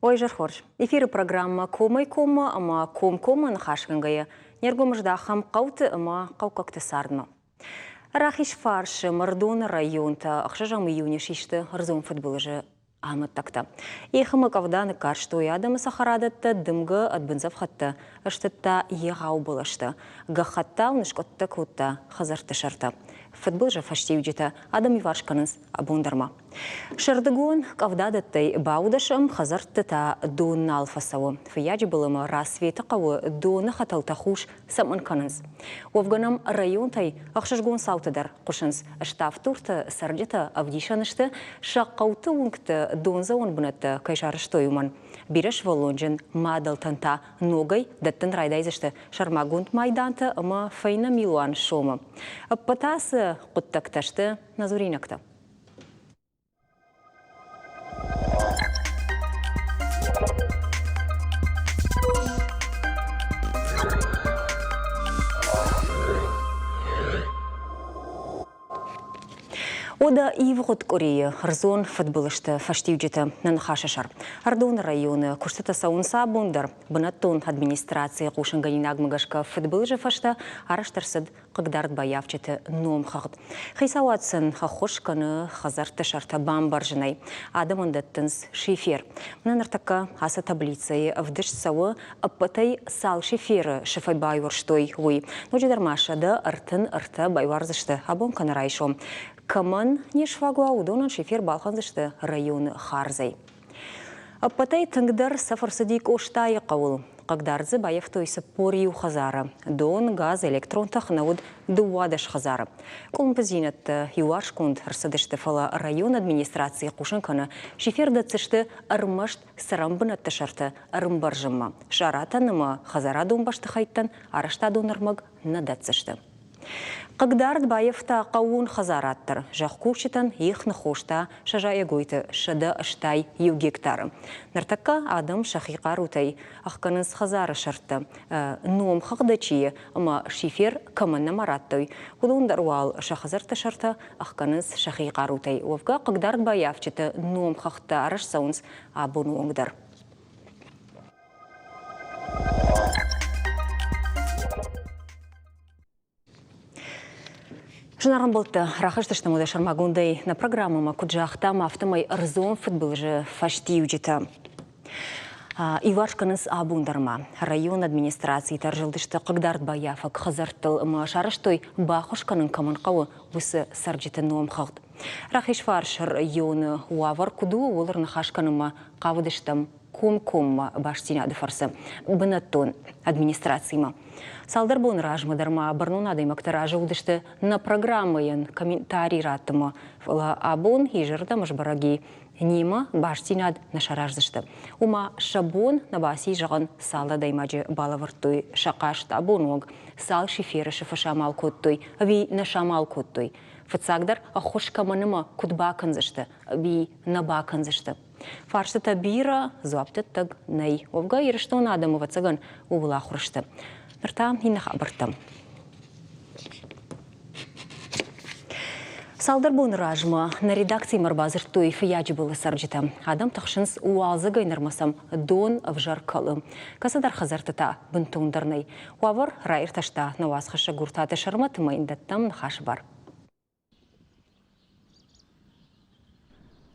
Ой, зӕрхорз. Эфиры программӕ Комӕй-коммӕ ӕмӕ комкоммӕ ныхасгӕнгӕйӕ не ргом здахӕм хъӕуты ӕмӕ хъӕуккӕгты цардмӕ. Рахизфарсы Мӕрдоны районтӕ ӕхсӕзӕм июны систы ӕрдзон фыдбылызы амӕттӕгтӕ. Их ӕмӕ къӕвда ныккарстой адӕмы цӕхӕрадӕттӕ, дымгӕ ӕд бындзӕфхӕдтӕ стыдта егъау бӕлӕстӕ, гӕххӕттау ныскъуыдтӕ кодта хӕдзӕртты сӕртӕ. Фыдбылызы фӕстиуджытӕ адӕм иуварс кӕнынц абон дӕр ма. Сӕрдыгон къӕвдадӕттӕй баудӕсӕм, хӕдзӕртты та дон нал фӕцӕуы. Фыййаджы былымӕ Рассветы хъӕуы доны хӕтӕлтӕ хус цӕмӕн кӕнынц? Уӕвгӕ нӕм районтӕй ӕхсызгон цаутӕ дӕр хъуысынц. Ставддурты цӕрджытӕ ӕвдисӕн сты, сӕ хъӕуты уынгты дондзӕуӕн бынӕттӕ кӕй сарӕзтой, уымӕн. Бирӕсывӕллонджын мадӕлтӕн та ногӕй дӕттын райдайдзысты сӕрмагонд майдантӕ ӕмӕ фӕйнӕ милуан сомы. Ӕппӕт ацы хъуыддӕгтӕ сты нӕ дзуринӕгтӕ. Уӕдӕ ивгъуыд къуырийы ӕрдзон фыдбылызты фӕстиуджытӕ нӕ ныхасы сӕр. Ӕрыдоны районы куыстытӕ цӕуынц абон дӕр. Бынӕттон администрацийы хъусынгӕнинагмӕ гӕсгӕ фыдбылызы фӕстӕ арӕзт ӕрцыд хъыгдард баййафджыты номхыгъд. Хицауад сын ӕххуыс кӕны хӕдзӕртты сӕртӕ бамбӕрзынӕй. Адӕмӕн дӕттынц шифер. Мӕнӕ ныртӕккӕ ацы таблицӕйы ӕвдыст цӕуы, ӕппӕтӕй цал шиферы сыфӕй байуӕрстой, уый. Ноджыдӕр ма 133 байуардзысты абон кӕнӕ райсом. Кӕмӕн не сфаг уа, уыдонӕн шифер балхӕндзысты районы хардзӕй. Ӕппӕтӕй тынгдӕр цӕф ӕрцыди Къостайы хъӕуыл. Хъыгдард дзы баййӕфтой 41 хӕдзары. Дон, газ, электрон тых нӕ уыд 12 хӕдзары. Къуылымпыдзинӕдтӕ иуварсгонд ӕрцыдысты, фӕлӕ районы администраци хъусын кӕны, шифер дӕтдзысты ӕрмӕст цӕрӕн бынӕтты сӕрты ӕрӕмбӕрзынмӕ. Саратӕн ӕмӕ хӕдзарадон бӕстыхӕйттӕн арӕзтадон ӕрмӕг нӕ дӕтдзысты. Хъыгдард баййӕфта хъӕууон хӕдзарад дӕр. Зӕхкусджытӕн их ныххоста сӕ зайӕгойты 181 гектары. Ныртӕккӕ адӕм сӕхи хъарутӕй ӕхгӕнынц хӕдзары сӕртӕ. Номхыгъды чи ӕмӕ шифер кӕмӕн нӕма радтой, уыдон дӕр уал сӕ хӕдзӕртты сӕртӕ ӕхгӕнынц сӕхи хъарутӕй. Уӕвгӕ хъыгдард баййафджыты номхыгъдтӕ арӕзт цӕуынц абоны онг дӕр. Зынаргъ ӕмбӕлттӕ, рахызтыстӕм уӕдӕ сӕрмагондӕй нӕ программӕмӕ, куыд загътам, афтӕмӕй ӕрдзон фыдбылызы фӕстиуджытӕ. Иуварс кӕнынц абон дӕр ма. Районы администрацийы ӕрзылдысты хъыгдард баййафӕг хӕдзӕрттыл ӕмӕ сарӕзтой, баххуыс кӕнын кӕмӕн хъӕуы, уыцы цӕрджыты номхыгъд. Рахизфарс районы уавӕр куыд у, ууыл ӕрныхас кӕнынмӕ хъавыдыстӕм комкоммӕ бастдзинады фӕрцы бынӕттон администрацимӕ. Цалдӕр боны размӕ дӕр ма бӕрнон адӕймӕгтӕ разы уыдысты нӕ программӕйӕн комментари раттынмӕ, фӕлӕ абон изӕрдӕм сбӕрӕг и, немӕ бастдзинад нӕ сараздзысты. Уымӕ сӕ бон нӕ баци зӕгъын, цал адӕймаджы балӕвӕрдтой сӕ хъаст абон онг, цал шиферы сыфы самал кодтой ӕви нӕ самал кодтой. Фыццагдӕр ӕххуыс кӕмӕн ӕмӕ куыд бакӕндзысты ӕви нӕ бакӕндзысты. Фарстытӕ бирӕ, дзуапдӕттӕг нӕй. Уӕвгӕ Ирыстоны адӕм, ӕвӕццӕгӕн, ууыл ахуыр сты. Ныр та иннӕ хабӕрттӕм. Цалдӕр боны размӕ нӕ редакцимӕ ӕрбадзырдтой Фыййаджыбылы цӕрджытӕ. Адӕм тыхсынц, уалдзӕгӕй нырмӕ сӕм дон ӕвзӕр кӕлы. Кӕцыдӕр хӕдзӕртты та бынтондӕр нӕй. Уавӕр раиртӕста нӕ уацхӕссӕг Гуртаты Сӕрмӕт ӕмӕ йын дӕттӕм ныхасы бар.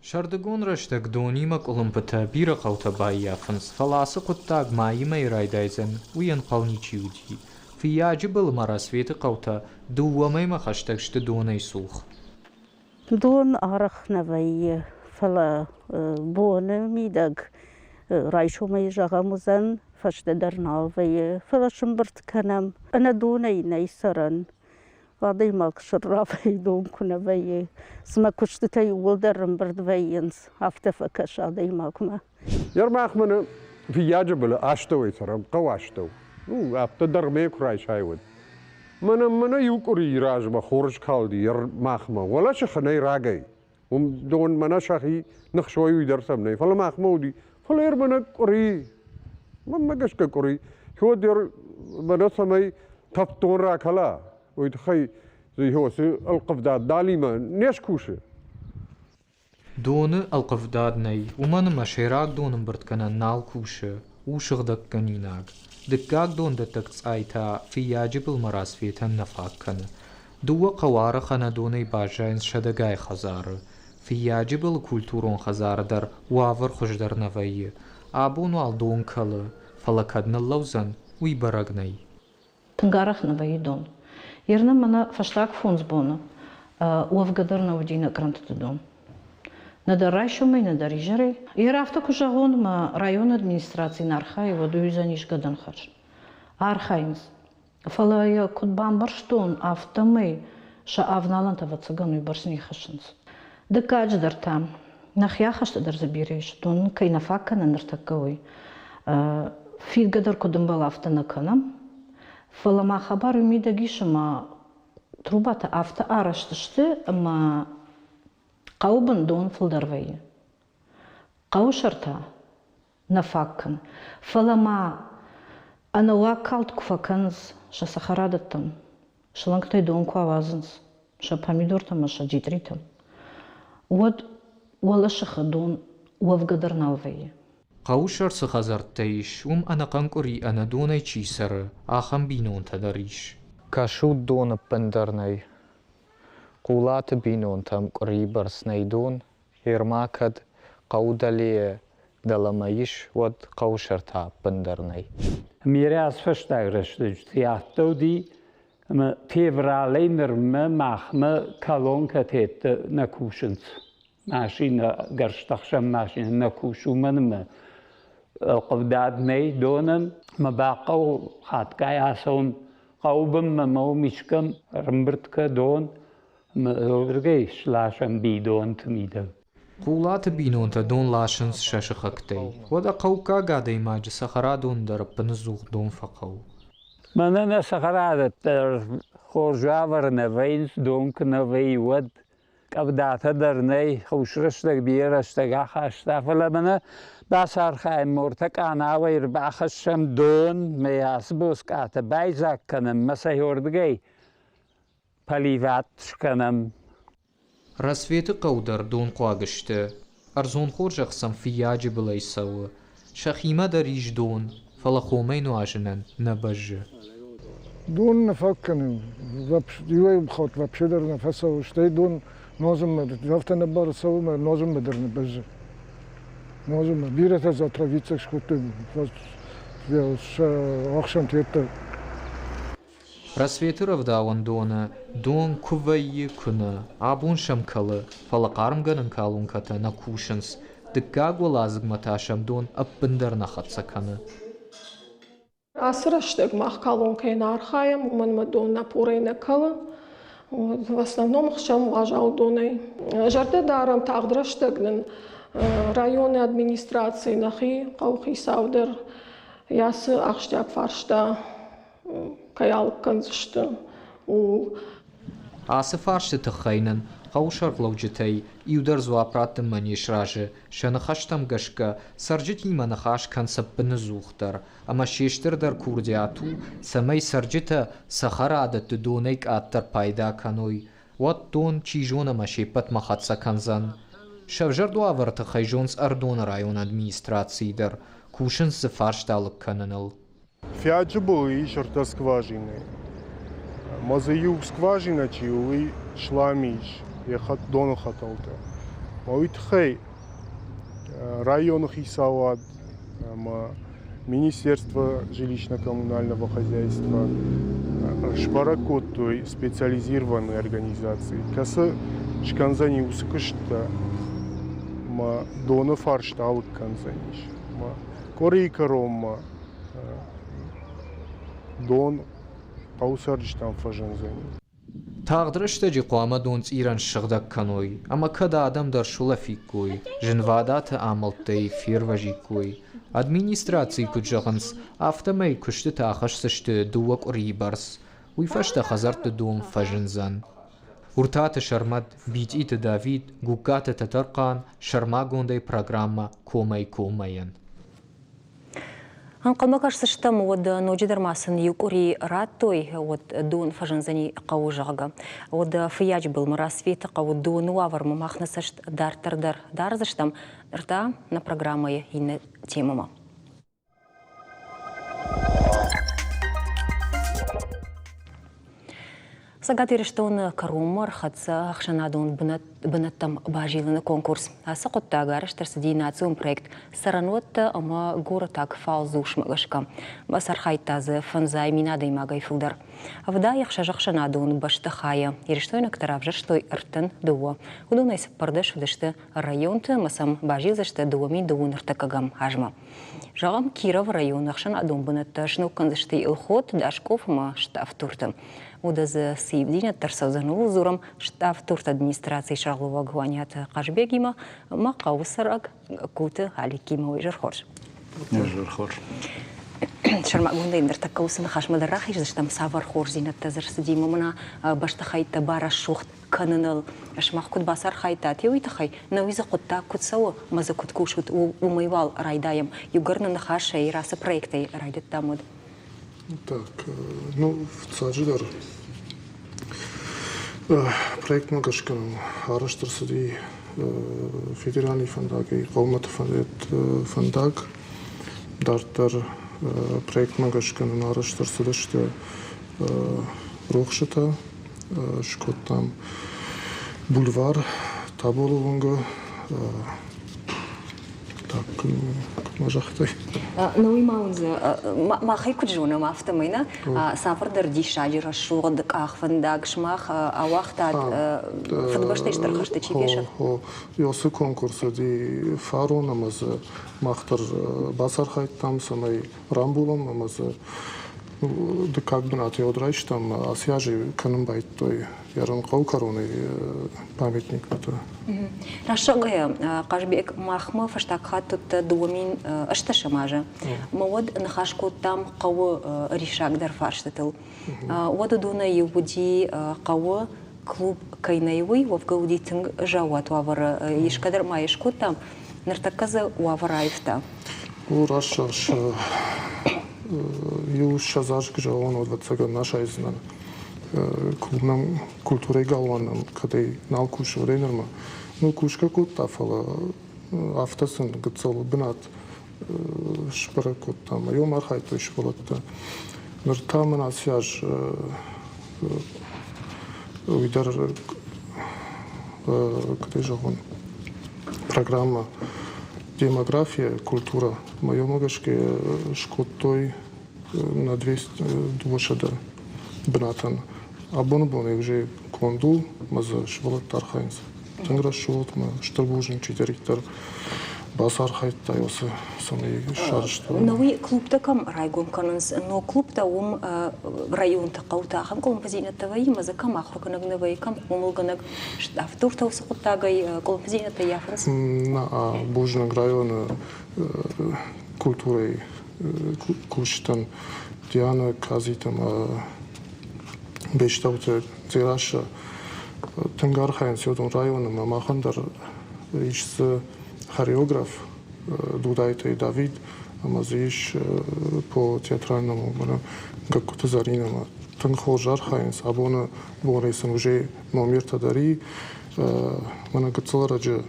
Сӕрдыгон рӕстӕг донимӕ къуылымпытӕ бирӕ хъӕутӕ баййафынц, фӕлӕ ацы хъуыддаг мӕимӕ райдайдзӕн, уый ӕнхъӕл ничи уыди. Фыййаджыбыл ӕмӕ Рассветы хъӕутӕ дыууӕ мӕймӕ хӕстӕг сты донӕй цух. Дон арӕх нӕ вӕййы, фӕлӕ боны мидӕг райсомӕй зӕгъӕм уыдзӕн, фӕстӕдӕр нал вӕййы, фӕлӕ сӕмбырд кӕнӕм. Ӕнӕ донӕй нӕй цӕрӕн. Адӕймаг сӕррафӕй дон куы нӕ вӕййы, цымӕ куыстытӕ иууылдӕр ӕмбырд вӕййынц, афтӕ фӕкӕсы адӕймагмӕ. Ермах мӕнӕ фыййаджы былы астӕуӕй цӕрӕм, хъӕуы астӕу. Ну, афтӕ дӕргъмӕ куы райсай, уӕд. Мӕнӕ мӕнӕ иу къуырийы размӕ хорз калди Ермахмӕ, уӕлӕ сыхынӕй рагӕй. Уым дон мӕнӕ сӕхи ныхсой, уый дӕр сӕм нӕй, фӕлӕ махмӕ уыди. Фӕлӕ ер мӕнӕ къуыри, мӕнмӕ гӕсгӕ къуыри, хиод ер мӕнӕ цӕмӕй тӕвддон ракӕла, уый тыххӕй дзы цы ӕлхъывдад далимӕ не скусы. Доны ӕлхъывдад нӕй, уымӕн ӕмӕ сӕйраг донӕмбырдгӕнӕн нал кусы, у сыгъдӕггӕнинаг. Дыккаг дондӕттӕг цъай та Фыййаджы былмӕ Рассветӕн нӕ фаг кӕны. Дыууӕ хъӕуы арӕх ӕнӕдонӕй баззайынц сӕдӕгай хӕдзары. Фыййаджыбылы культурон хӕдзары дӕр уавӕр хуыздӕр нӕ вӕййы. Абон уал дон кӕлы, фӕлӕ кӕд ныллӕудзӕн, уый бӕрӕг нӕй. Тынг арӕх нӕ вӕййы дон. Ернӕ мӕнӕ фӕстаг фондз боны уӕвгӕ дӕр нӕ уыди нӕ кърӕнтыты дон. Нӕдӕр райсомӕй, нӕдӕр изӕрӕй. Ер афтӕ куы зӕгъон, мӕ районы администраци нӕ архайы, уӕд уый уыдзӕнис гӕдӕнхӕс. Архайынц. Фӕлӕ йӕ куыд бамбӕрстон, афтӕмӕй сӕ авналӕнтӕ ӕвӕццӕгӕн уыйбӕрц не хӕссынц. Дыккаджыдӕр та, нӕхи ахасты дӕр дзы бирӕ ис, дон кӕй нӕ фаг кӕны ныртӕккӕ, уый. Фидгӕ дӕр куыд ӕмбӕлы, афтӕ нӕ кӕнӕм. Фӕлӕ ма хабар уый мидӕг ис, ӕмӕ трубатӕ афтӕ арӕзт сты, ӕмӕ хъӕуы бын дон фылдӕр вӕййы. Хъӕуы сӕртӕ нӕ фаг кӕны. Фӕлӕ ма ӕнӕуаг калд куы фӕкӕнынц сӕ цӕхӕрадӕттӕм, сылӕнгтӕй дон куы ауадзынц сӕ помидортӕм ӕмӕ сӕ джитъритӕм, уӕд уӕлӕсыхы дон уӕвгӕ дӕр нал вӕййы. Хъӕуы сӕр цы хӕдзӕрттӕ ис, уым ӕнӕхъӕн къуыри ӕнӕ донӕй чи цӕры, ахӕм бинонтӕ дӕр ис. Кӕсут, дон ӕппындӕр нӕй. Хъулаты бинонтӕм къуырийы бӕрц нӕй дон, Ерма кӕд хъӕу дӕлейӕ дӕлӕмӕ ис, уӕд хъӕуы сӕр та ӕппындӕр нӕй. Мирӕ фӕстаг рӕстӕджыты афтӕ уыди, ӕмӕ февралӕй нырмӕ махмӕ колонкӕтӕ нӕ кусынц. Машинӕ, гӕрзтӕхсӕн машинӕ нӕ кусы, уымӕн ӕмӕ ӕлхъывдад нӕй донӕн. Мӕ бахъӕуы хатгай ацӕуын хъӕуы бынмӕ мӕ уым искӕм ӕрӕмбырд кӕ дон Уырдыгӕй сласӕм бидонты мидӕг. Хъулаты бинонтӕ дон ласынц сӕ сыхӕгтӕй. Уӕдӕ хъӕуккаг адӕймаджы цӕхӕрадон дӕр ӕппыныдзух дон фӕхъӕуы. Мӕнӕ нӕ цӕхӕрадӕттӕ хорз уавӕры нӕ вӕййынц, дон куы нӕ вӕййы, уӕд къӕвдатӕ дӕр нӕй, хус рӕстӕг бирӕ рӕстӕг ахаста, фӕлӕ мӕнӕ бацархайӕм мортӕ къанауӕй ӕрбахӕссӕм дон, мӕ ацы боцкъатӕ байдзаг кӕнӕм мӕ сӕ уырдыгӕй поливат скӕнӕм. Рассветы хъӕу дӕр донхъуаг сты. Ӕрдзон хорзӕх сӕм Фыййаджы былӕй цӕуы. Сӕхимӕ дӕр ис дон, фӕлӕ хомӕй нуазынӕн нӕ бӕззы. Дон нӕ фаг кӕны. Иуӕй хатт вообще дӕр нӕ фӕцӕуы, стӕй дон нуазынмӕ афтӕ нӕ бар цӕуы ӕмӕ нуазынмӕ дӕр нӕ бӕззы. Нуазынмӕ. Бирӕтӕ дзы отравиться скодтой сӕ ахсӕнты йеддӕ. Рассветы рӕвдауӕндоны дон куы вӕййы, куы нӕ. Абон сӕм кӕлы, фӕлӕ хъармгӕнӕн калонкӕтӕ нӕ кусынц. Дыккаг уӕладзыгмӕ та сӕм дон ӕппындӕр нӕ хӕццӕ кӕны. Ацы рӕстӕг мах колонкӕйы нӕ архайӕм, уымӕн ӕмӕ дон напорӕй нӕ кӕлы. В основном хсӕм уазал донӕй. Зӕрдӕ дарӕм, тагъд рӕстӕг нын районы администраци нӕхи хъӕуыхицау дӕр йӕ ацы ахсджиаг фарста кӕй алыг кӕндзысты, ууыл. Ацы фарсты тыххӕй нын хъӕуы сӕргълӕуджытӕй иу дӕр дзуапп раттынмӕ не сразы. Сӕ ныхӕстӕм гӕсгӕ, цӕрджытимӕ ныхас кӕнынц ӕппыныдзухдӕр, ӕмӕ се стырдӕр курдиат у, цӕмӕй цӕрджытӕ цӕхӕрадӕтты донӕй къаддӕр пайда кӕной. Уӕд дон, чи зоны, ӕмӕ се ппӕтмӕ хӕццӕ кӕндзӕн. Сӕвзӕрд уавӕры тыххӕй зонынц Ӕрыдоны районы администрацийы дӕр, кусынц дзы фарст алыг кӕныныл. Фиаджы был ис ӕртӕ скважинӕйы. Ӕмӕ дзы иу скважинӕ чи у, уый слам ис йӕ доны хӕтӕлтӕ. Ӕмӕ уый тыххӕй районы хицауад ӕмӕ Министерство жилищно-коммунального хозяйства сбӕрӕг кодтой специализированный организаци, кӕцы скӕндзӕни уыцы куысттӕ ӕмӕ доны фарст алыг кӕндзӕнис. Къуырийы кӕронмӕ дон хъӕуы цӕрджытӕм фӕзындзӕни. Тагъд рӕстӕджы хъуамӕ донцъирӕн ссыгъдӕг кӕной, ӕмӕ кӕд адӕм дӕр сулӕфиккой, зынвадаты амӕлттӕй фервӕзиккой. Администрацийы куыд зӕгъынц, афтӕмӕй куыстытӕ ахӕсдзысты дыууӕ къуырийы бӕрц. Уый фӕстӕ хӕдзӕртты дон фӕзындзӕн. Уртаты Сӕрмӕт, Битъиты Давид, Гугкаты Тӕтӕрхъан, сӕрмагондӕй программӕ «Комӕй-коммӕ-йӕн». Ӕнхъӕлмӕ кӕсдзыстӕм, уӕд ноджыдӕр ма сын иу къуыри радтой, уӕд дон фӕзындзӕни хъӕуы, зӕгъгӕ. Уӕд Фыййаджы былмӕ Рассветы хъӕуы доны уавӕрмӕ мах нӕ цӕст дарддӕр дӕр дардзыстӕм. Ныр та нӕ программӕйы иннӕ темӕмӕ. Цӕгат Ирыстоны кӕронмӕ ӕрхӕццӕ ӕхсӕнадон бынӕттӕм базилыны конкурс. Ацы хъуыддаг арӕзт ӕрцыди национ проект «Цӕрӕнуӕттӕ ӕмӕ горӕтаг фалдзусмӕ гӕсгӕ. Бацархайдта дзы фӕндзай мин адӕймагӕй фылдӕр. 76 ӕхсӕнадон бӕстыхайы ирыстойнӕгтӕ равзӕрстой 32. Уыдонӕй 14 уыдысты районты ӕмӕ сӕм базилдзысты 2002 ныртӕккӕгӕм азмӕ. Зӕгъӕм, Кировы районы ӕхсӕнадон бынӕттӕ сног кӕндзысты Елхот, Дашков ӕмӕ Ставдурты. Уӕдӕ дзы цы ивддзинӕдтӕ ӕрцӕудзӕн, ууыл дзурӕм Ставдурты администрацийы сӕргълӕууӕг Уаниаты Хъазбегимӕ ӕмӕ хъӕуы цӕрӕг Гуты Аликимӕ. Уый изӕр хорз. Изӕр хорз. Сӕрмагондӕй ныртӕккӕ уыцы ныхасмӕ дӕр рахиздзыстӕм, цавӕр хорздзинӕдтӕ дзы рцыди ӕмӕ мӕнӕ бӕстыхӕйттӕ барӕсугъд кӕныныл сымах куыд бацархайдтат, уый тыххӕй нӕуи дзы хъуыддаг куыд цӕуы ӕмӕ дзы куыд кусут, уымӕй уал райдайӕм. Иугӕр нӕ ныхасӕй рацы проектӕй райдыдтам, уӕд. Так, ну, фыццаджыдӕр проектмӕ гӕсгӕ арӕзт ӕрцыди федеральный фӕндагӕй хъӕумӕты фӕндаг. Дарддӕр проектмӕ гӕсгӕ нын арӕзт ӕрцыдысты рухсытӕ, скодтам бульвар Таболы уынгы. Так, куыд ма загътай? Ну, уый ма уын дзы махӕй куыд зонӕм, афтӕмӕй нӕ цавӕрдӕр диссаджы рӕсугъд къахвӕндаг сымах ауагътат Фыдыбӕстӕйы Стыр хӕсты чи фесӕфт? Уыцы конкурс уыди фарон ӕмӕ дзы мах дӕр бацархайдтам, цӕмӕй рамбулӕм ӕмӕ дзы дыккаг бынат уӕд райстам, ацы азы кӕнын байдыдтой Ерын хъӕуы кӕронӕй памятниктӕ. Раст зӕгъгӕйӕ, Хъазбег, махмӕ фӕстаг хатт уыдтӕ 2008 азы. Мӕ уӕд ныхас кодтам хъӕуы риссагдӕр фарстытыл. Уӕд уыдонӕй иу уыди хъӕуы клуб кӕй нӕй, уый уӕвгӕ уыди тынг заууат уавӕры. Искӕдӕр ма йӕ скодтам, ныртӕккӕ дзы уавӕр аивта. У раст зӕгъыс, иу ссӕдз азы куы зӕгъон, уӕд ӕвӕццӕгӕн нӕ сайдзынӕн. Клуб нӕм, культурӕйы галуан нӕм кӕдӕй нал кусы, уӕдӕй нырмӕ. Ну, кусгӕ кодта, фӕлӕ афтӕ сын гыццыл бынат сбӕрӕг кодтам. Уым архайдтой сывӕллӕттӕ. Ныр та мын ацы аз уый дӕр, куыд ӕй зӕгъон, программӕ «Демография, культура» моемӕ гӕсгӕ скодтой на 200 бынатӕн. Абоны бон уже конд у, ӕмӕ дзы сывӕллӕттӕ архайынц. Тынг рӕсугъд ӕмӕ стыр бузныг чидӕриддӕр бацархайдта уыцы, цӕмӕй сарӕзтой. Науи клубтӕ кӕм райгом кӕнынц, ног клубтӕ уым районты хъӕуты ахӕм къуылымпыдзинӕдтӕ вӕййы, ӕмӕ дзы кӕм ахуыргӕнӕг нӕ вӕййы, кӕм хъомылгӕнӕг. Автортӕ уыцы хъуыддагӕй къуылымпыдзинӕдтӕ ййафынц? Нӕ, бузныг районы культурӕйы кусджытӕн Диана Казит ӕмӕ Бестауты Дзерассӕ тынг архайынц уыдон районы ӕмӕ махӕн дӕр ис дзы хореограф Дудайты Давид ӕмӕ дзы ис по театральному мӕнӕ Гӕгкуты Зӕринӕ ӕмӕ тынг хорз архайынц. Абоны бонӕй сын уже номертӕ дӕр и. Мӕнӕ гыццыл ӕрӕджы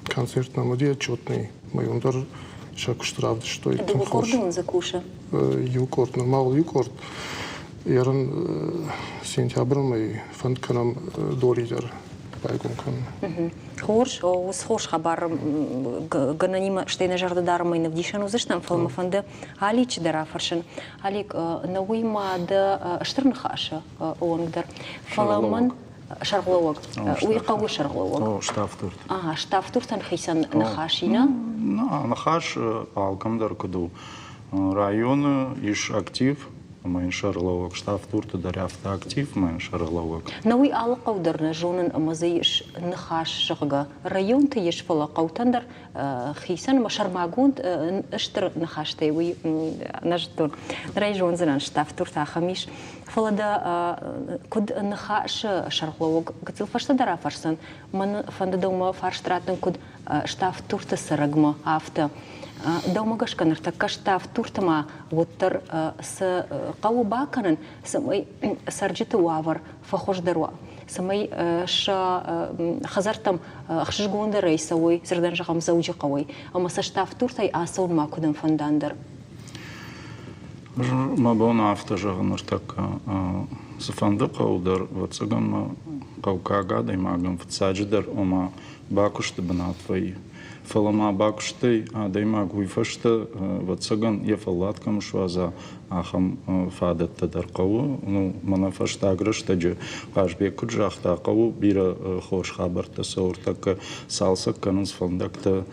концерт нӕм уыди отчетный, мӕ уым дӕр сӕ куыст равдыстой. Дыууӕ къорды уын дзы кусы? Иу къорд, нырма иу къорд. Ерын сентябры мӕй фӕнд кӕнӕм Дори дӕр байгом кӕнын. Хорз, уыцы хорз хабар гӕнӕнимӕ стӕй нӕ зӕрдӕ дарынмӕ нывдисӕн уыдзыстӕм, фӕлӕ мӕ фӕнды Аличы дӕр афӕрсын. Алик, нӕуый ма дӕ стыр ныхасы онг дӕр, фӕлӕ мӕн сӕргълӕууӕг, уый хъӕуы сӕргълӕууӕг. О, Ставдурт. Ага, Ставдуртӕн хицӕн ныхас и, нӕ? Ныхас алкӕм дӕр куыд у. Районы ис актив, ӕмӕ йын сӕргълӕууӕг Ставдурты дӕр афтӕ актив ӕмӕ йын сӕргълӕууӕг. Нӕ уый алы хъӕу дӕр нӕ зонын ӕмӕ дзы ис ныхас, зӕгъгӕ. Районты ис, фӕлӕ хъӕутӕн дӕр хицӕн ӕмӕ сӕрмагонд стыр ныхӕстӕй уый нӕ зыдтон. Ныр ӕй зондзынӕн, Ставдурты ахӕм ис. Фӕлӕ дӕ куыд ныхасы сӕргълӕууӕг гыццыл фӕстӕдӕр афӕрсдзӕн, мӕн фӕнды дӕумӕ фарст раттын куыд Ставддурты цӕрӕгмӕ, афтӕ. Дӕумӕ гӕсгӕ ныртӕккӕ ставддурты ма уӕддӕр цы хъӕуы бакӕнын, цӕмӕй цӕрджыты уавӕр фӕхуыздӕр уа, цӕмӕй сӕ хӕдзӕрттӕм ӕхсызгондӕрӕй цӕуой, дзырдӕн зӕгъӕм, Дзӕуджыхъӕуӕй, ӕмӕ сӕ ставддуртӕй ацӕуын макуыдӕм фӕндан дӕр. Мӕ бон афтӕ зӕгъын ныртӕккӕ цыфӕнды хъӕу дӕр, ӕвӕццӕгӕн мӕ хъӕуккаг адӕймагӕн фыццаджыдӕр, ома бакуысты бынат вӕййы. Фӕлӕ ма бакуыстӕй адӕймаг уый фӕстӕ, ӕвӕццӕгӕн, йӕ фӕллад кӕм суадза, ахӕм фадӕттӕ дӕр хъӕуы. Ну, мӕнӕ фӕстаг рӕстӕджы Хъазбег куыд загъта, хъӕуы бирӕ хорз хабӕрттӕ цӕуы ӕртӕккӕ цалцӕг кӕнынц фӕндӕгтӕ,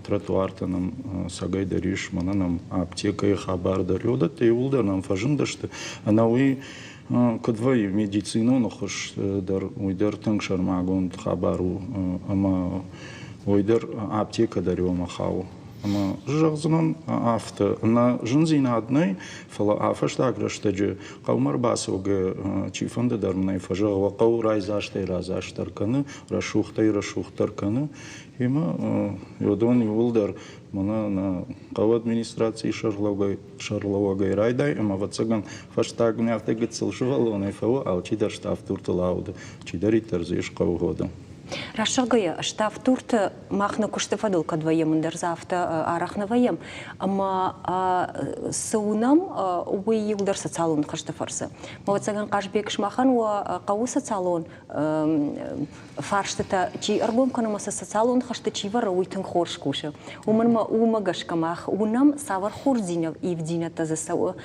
тротуартӕ нӕм цӕгӕй дӕр ис, мӕнӕ нӕм аптекӕйы хабар дӕр. Уыдӕттӕ иууылдӕр нӕм фӕзындысты. Ӕнӕуый куыд вӕййы, медицинон ӕххуыс дӕр, уый дӕр тынг сӕрмагонд хабар у ӕмӕ уый дӕр аптекӕ дӕр уымӕ хауы. Ӕмӕ зӕгъдзынӕн афтӕ, нӕ зындзинад нӕй, фӕлӕ а-фӕстаг рӕстӕджы хъӕумӕ ӕрбацӕугӕ чифӕнды дӕр мын ӕй фӕзӕгъы, уӕ хъӕу райдзастӕй райдзастдӕр кӕны, рӕсугъдӕй рӕсугъддӕр кӕны. Ӕмӕ уыдон иууылдӕр мӕнӕ нӕ хъӕуы администрацийы сӕргълӕууӕгӕй райдай ӕмӕ, ӕвӕццӕгӕн, фӕстагмӕ афтӕ гыццыл сывӕллонӕй фӕуы, алчидӕр ставддуртыл ауды, чидӕриддӕр дзы ис хъӕугъоды. Раст зӕгъгӕйӕ, ставддурты мах нӕ куысты фӕдыл кӕд вӕййӕм, ӕндӕр дзы афтӕ арӕх нӕ вӕййӕм, ӕмӕ цы уынӕм, уый иуылдӕр социалон хызты фӕрцы. Ӕвӕццӕгӕн, Хъазбег, сымахӕн уӕ хъӕуы социалон фарстытӕ чи ӕргом кӕны ӕмӕ сӕ социалон хӕсты чи вӕры, уый тынг хорз кусы. Уымӕн ӕмӕ уымӕ гӕсгӕ мах уынӕм, цавӕр хорздзинад ивддзинӕдтӕ дзы цӕуы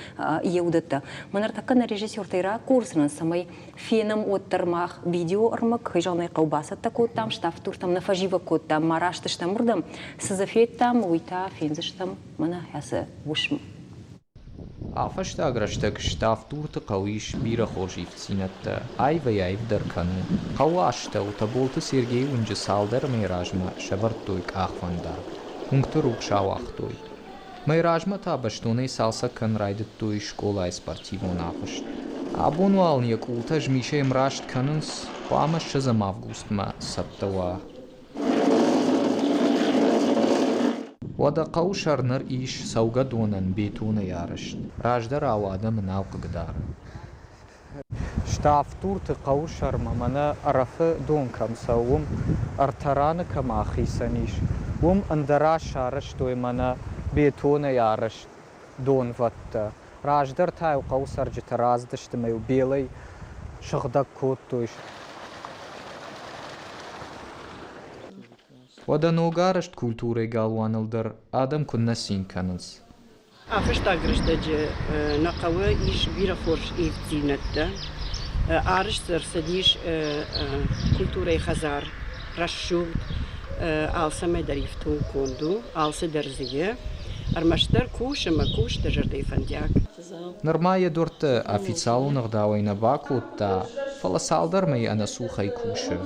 йе уыдӕттӕ. Мӕ ныртӕккӕ нӕ режиссертӕй ракурдзынӕн, цӕмӕй фенӕм уӕддӕр мах видеоӕрмӕг, кӕй зӕгъын ӕй хъӕуы, бацӕттӕ кодтам, ставддуртӕм нӕ фӕзивӕг кодтам, ма раст стӕм уырдӕм. Цы дзы федтам, уый та фендзыстӕм мӕнӕ ацы уысм. А-фӕстаг рӕстӕг Ставд-Дурты хъӕуы ис бирӕ хорз ивддзинӕдтӕ, аивӕй-аивдӕр кӕны. Хъӕуы астӕу Тӕболты Сергейы уынджы цалдӕр мӕйы размӕ сӕвӕрдтой къахвӕндаг, уынгты рухс ауагътой. Мӕй размӕ та бӕстонӕй цалцӕг кӕнын райдыдтой скъолайы спортивон агъуыст. Абон уал ын йӕ къултӕ змисӕй ӕмраст кӕнынц, хъуамӕ ссӕдзӕм августмӕ цӕттӕ уа. Уӕдӕ хъӕуы сӕр ныр ис цӕугӕдонӕн бетонӕй арӕзт, раздӕрау адӕмы нал хъыгдары. Ставд-Дурты хъӕуы сӕрмӕ мӕнӕ Ӕрӕфы дон кӕм цӕуы, уым ӕртӕ раны кӕм ахицӕн ис, уым ӕндӕраз сарӕзтой мӕнӕ бетонӕй арӕзт донвӕдтӕ. Раздӕр та-иу хъӕуы цӕрджытӕ рацыдысты ӕмӕ-иу белӕй сыгъдӕг кодтой. Уӕдӕ ногарӕзт культурӕйы галуаныл дӕр адӕм куыннӕ цин кӕнынц. А-фӕстаг рӕстӕджы нӕ хъӕуы ис бирӕ хорз ивддзинӕдтӕ. Арӕзт дзы ӕрцыдис культурӕйы хӕдзар, рӕсугъд, алцӕмӕй дӕр ифтонггонд у, алцыдӕр дзы и. Ӕрмӕстдӕр кус ӕмӕ кус дӕ зӕрдӕйы фӕндиаг. Нырма йӕ дуӕрттӕ официалон ӕгъдауӕй нӕ бакодта, фӕлӕ цалдӕр мӕйы ӕнӕцухӕй кусы.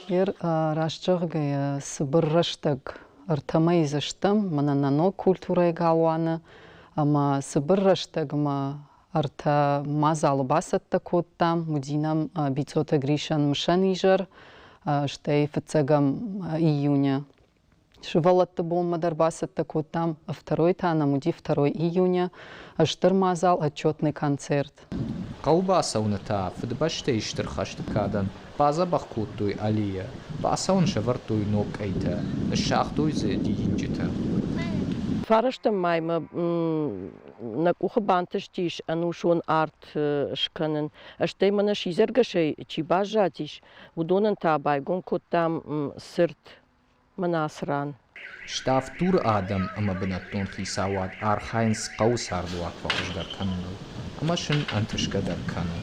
Ер, раст зӕгъгӕйӕ, цыбыр рӕстӕг ӕртӕ мӕйы дзы стӕм, мӕнӕ нӕ ног культурӕйы галуаны, ӕмӕ цыбыр рӕстӕгмӕ ӕртӕ мадзалы бацӕттӕ кодтам. Уыди нӕм Бицъоты Гришӕн мысӕн изӕр, стӕй фыццӕгӕм июня Сывӕллӕтты бонмӕ дӕр бацӕттӕ кодтам, второй та нӕм уыди второй июня стыр мадзал отчетный концерт. Хъӕуы бацӕуыны та Фыдыбӕстӕйы Стыр хӕсты кадӕн бадзӕбӕх кодтой аллейӕ, бацӕуӕн сӕвӕрдтой ног къӕйтӕ, ныссагътой дзы дидинджытӕ. Фарӕстӕм маймӕ нӕ къухы бантыстис ӕнусон арт скӕнын. Стӕй мӕнӕ сидзӕргӕсӕй чи баззадис, уыдонӕн та байгом кодтам цырт мӕнӕ ацы ран. Ставд-Дуры адӕм ӕмӕ бынӕттон хицауад архайынц хъӕуы цардуаг фӕхуыздӕр кӕныныл ӕмӕ сын ӕнтысгӕ дӕр кӕны.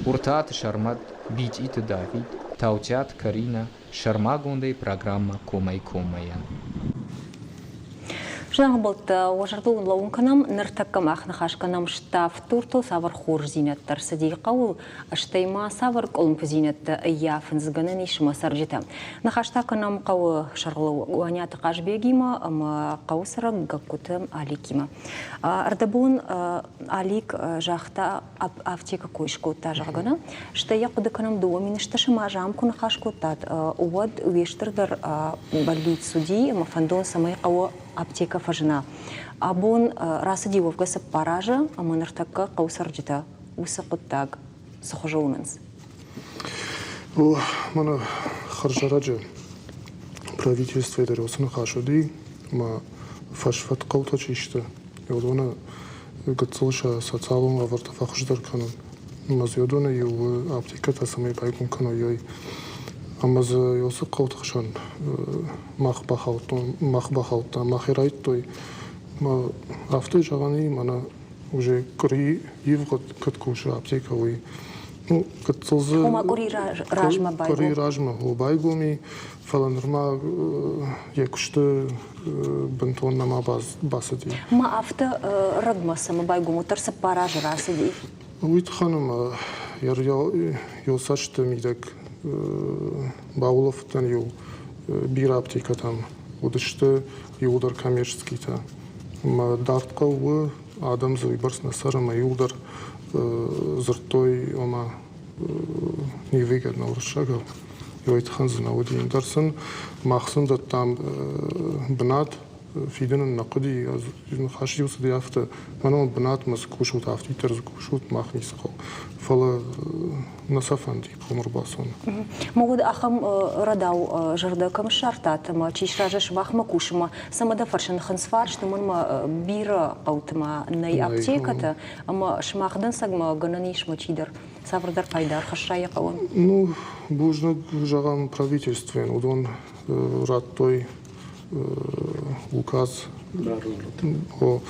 Уыртаты Сӕрмӕт, Битъиты Давид, Таутиаты Каринӕ сӕрмагондӕй программӕ Комӕй-коммӕ-йӕн. Зӕгъбӕлттӕ, уӕ зӕрдыл уын лӕууын кӕнӕм, ныртӕккӕ мах ныхас кӕнӕм ставддуртыл цавӕр хорздзинӕдтӕ ӕрцыди хъӕуыл, стӕй ма цавӕр къуылымпыдзинӕдтӕ ӕййафынц гӕнӕн ис ӕмӕ цӕрджытӕ. Ныхас та кӕнӕм хъӕуы сӕргълӕууӕг Уаниаты Хъазбегимӕ ӕмӕ хъӕуы цӕрӕг Гӕгкуты Аликимӕ. Ӕрдӕбон Алик загъта, афтекы кой скодта, зӕгъгӕ, нӕ. Стӕй йӕ хъуыды кӕнӕм, 2010 азы ам куы ныхас кодтат, уӕд уе стырдӕр бӕллиц уыди ӕмӕ фӕндон, цӕмӕй хъӕуы аптекӕ фӕзына. Абон рацыди уӕвгӕ 4 азы, ӕмӕ ныртӕккӕ хъӕуы цӕрджытӕ уыцы хъуыддаг цы хуызы уынынц? О, мӕнӕ хӕрзӕрӕджы правительствойы дӕр уыцы ныхас уыди, ӕмӕ фӕсфӕд хъӕутӕ чи сты, уыдоны гыццыл сӕ социалон уавӕртӕ фӕхуыздӕр кӕнын. Ӕмӕ дзы уыдоны иу аптекӕтӕ цӕмӕй байгом кӕной, уый. Ӕмӕ дзы уыцы хъӕуты хсӕн мах бахаудтон, мах бахаудтам, махи райдтой. Ӕмӕ афтӕ зӕгъӕн и, мӕнӕ уже къуыри ивгъуыд куыд кусы аптекӕ, уый. Ну, гыццыл дзы... Ома къуыри размӕ байгом? Къуыри размӕ байгом и, фӕлӕ нырма йӕ куысты бынтон нӕма бацыди. Ма афтӕ рӕгмӕ цӕмӕ байгом, уӕддӕр 4 азы рацыди. Уый тыххӕн ӕмӕ йӕ цӕсты мидӕг баулӕфыдтӕн иу бирӕ аптекӕтӕм. Уыдысты иуылдӕр коммерческийтӕ. Ӕмӕ дард хъӕуы адӕм дзы уыйбӕрц нӕ цӕры ӕмӕ иуылдӕр дзырдтой, ома невыгодно уырыссагау. Уый тыххӕн дзы нӕ уыди. Ӕндӕр сын мах сын дӕттам бынат, фидын ын нӕ хъуыди. Ныхас-иу цыди афтӕ, мӕнӕ уын бынатмӕ цы кусут, афтиддӕр дзы кусут, мах ницы хъӕуы. Фӕлӕ нӕ сӕ фӕнди ком ӕрбацӕуын. Ма уӕд ахӕм рӕдау зӕрдӕ кӕм ссардтат ӕмӕ чи сразы сымахмӕ кусынмӕ, цӕмӕ дӕ фӕрсын хынцфарст, уымӕн ма бирӕ хъӕуты ма нӕй аптекӕтӕ, ӕмӕ сымах дӕнцӕгмӕ гӕнӕн ис ма чидӕр цавӕрдӕр пайда ӕрхӕсса йӕ хъӕуӕн? Ну, бузныг, зӕгъӕм, правительствойӕн уыдон радтой указ о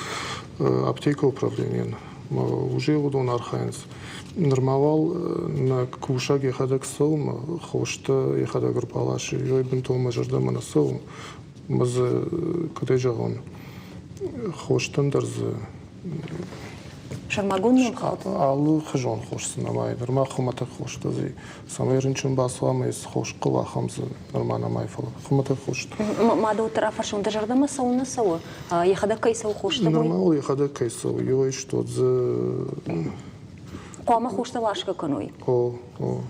аптекӕ управленийӕн. Уже уыдон архайынц. Нырма уал нӕ кусӕг йӕхӕдӕг цӕуы мӕ хостӕ йӕхӕдӕг ӕрбаласы. Йой бынтон мӕ зӕрдӕмӕ нӕ цӕуы. Мӕ дзы, куыдӕй зӕгъон, хостӕн дӕр дзы Сӕрмагонд номхыгъд? Алы хызон хос дзы нӕма нырма хуымӕтӕг хостӕ дзы цӕмӕй рынчын бацуа ӕмӕ цы хос хъӕуы, ахӕм дзы нырма нӕма фӕлӕ хуымӕтӕг хостӕ. Ма дохтыр афӕрсон, дӕ зӕрдӕмӕ цӕуылнӕ цӕуы? Йӕхӕдӕг кӕй цӕуы хостӕ? Нырма уыл йӕхӕдӕг кӕй цӕуы, иуӕй что дзы... Хъуамӕ хостӕ ласгӕ кӕной? О, о.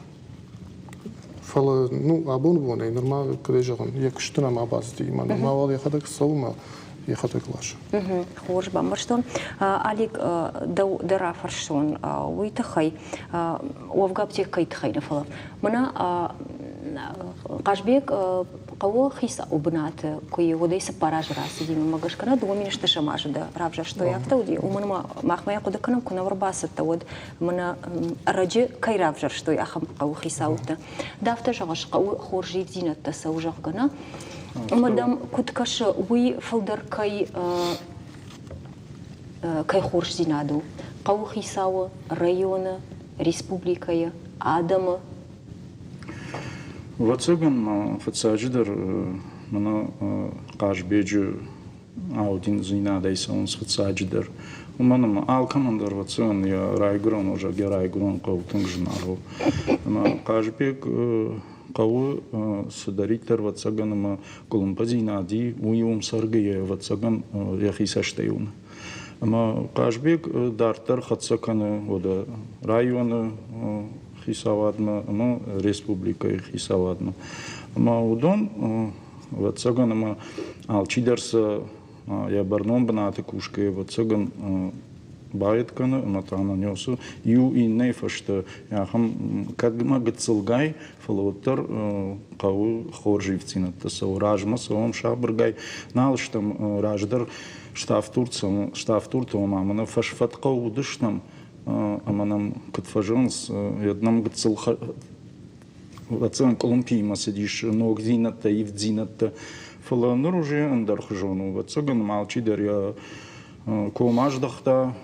Фӕлӕ, ну, абоны бонӕй нырма, куыдӕй зӕгъын, йӕ куысты нӕма бацыди, ӕмӕ нырма уал йӕхӕдӕг цӕуы ӕмӕ йӕхӕдӕг ласы. Хорз бамбӕрстон. Алик, дӕу дӕр афӕрсон уый тыххӕй, уӕвгӕ аптекӕйы тыххӕй нӕ, фӕлӕ мӕнӕ Хъазбег хъӕуы хицауы бынаты куы уӕдӕй 4 азы рацыди, мӕ гӕсгӕ нӕ 2010 азы дӕ равзӕрстой, афтӕ уыди. Уымӕн ӕмӕ махмӕ йӕ хъуыды кӕнӕм, куы нӕ ӕрбацыдтӕ, уӕд мӕнӕ ӕрӕджы кӕй равзӕрстой, ахӕм хъӕуы хицӕуттӕ. Ды афтӕ зӕгъыс, хъӕуы хорз ивддзинӕдтӕ цӕуы, зӕгъгӕ, нӕ? Ӕмӕ дӕм куыд кӕсы, уый фылдӕр кӕй кӕй хорздзинад у хъӕуы хицауы, районы, республикӕйы, адӕмы? Ӕвӕццӕгӕн ма фыццаджыдӕр мӕнӕ Хъазбеджы аудиндзинадӕй цӕуынц фыццаджыдӕр. Уымӕн ӕмӕ алкӕмӕн дӕр ӕвӕццӕгӕн йӕ райгуырӕн ӕвзаг, йӕ райгуырӕн хъӕу тынг зынаргъ у. Ӕмӕ Хъазбег хъӕуы цыдӕриддӕр ӕвӕццӕгӕн ӕмӕ къуылымпыдзинад и, уый уым цӕргӕйӕ ӕвӕццӕгӕн йӕхи цӕстӕй уыны. Ӕмӕ Хъазбег дарддӕр хӕццӕ кӕны уӕдӕ районы хицауадмӕ ӕмӕ республикӕйы хицауадмӕ. Ӕмӕ уыдон ӕвӕццӕгӕн, ӕмӕ алчидӕр сӕ йӕ бӕрнон бынаты кусгӕйӕ, ӕвӕццӕгӕн, баед кӕны ӕмӕ та нанёсы иу иннӕйы фӕстӕ ахӕм кӕд ма гыццылгай, фӕлӕ уӕддӕр хъӕуы хорз ивддзинӕдтӕ цӕуы. Размӕ цӕуӕм сабыргай, нал стӕм раздӕр Ставддурты ома мӕнӕ фӕсфӕд хъӕу уыдыстӕм ӕмӕ нӕм куыд фӕзӕгъынц, уӕд нӕм гыццыл ӕвӕццӕгӕн къуылымпыимӕ цыдис ногдзинӕдтӕ, ивддзинӕдтӕ. Фӕлӕ ныр уже ӕндӕрхуызон у. Ӕвӕццӕгӕн ма алчидӕр йӕ ком аздӕхта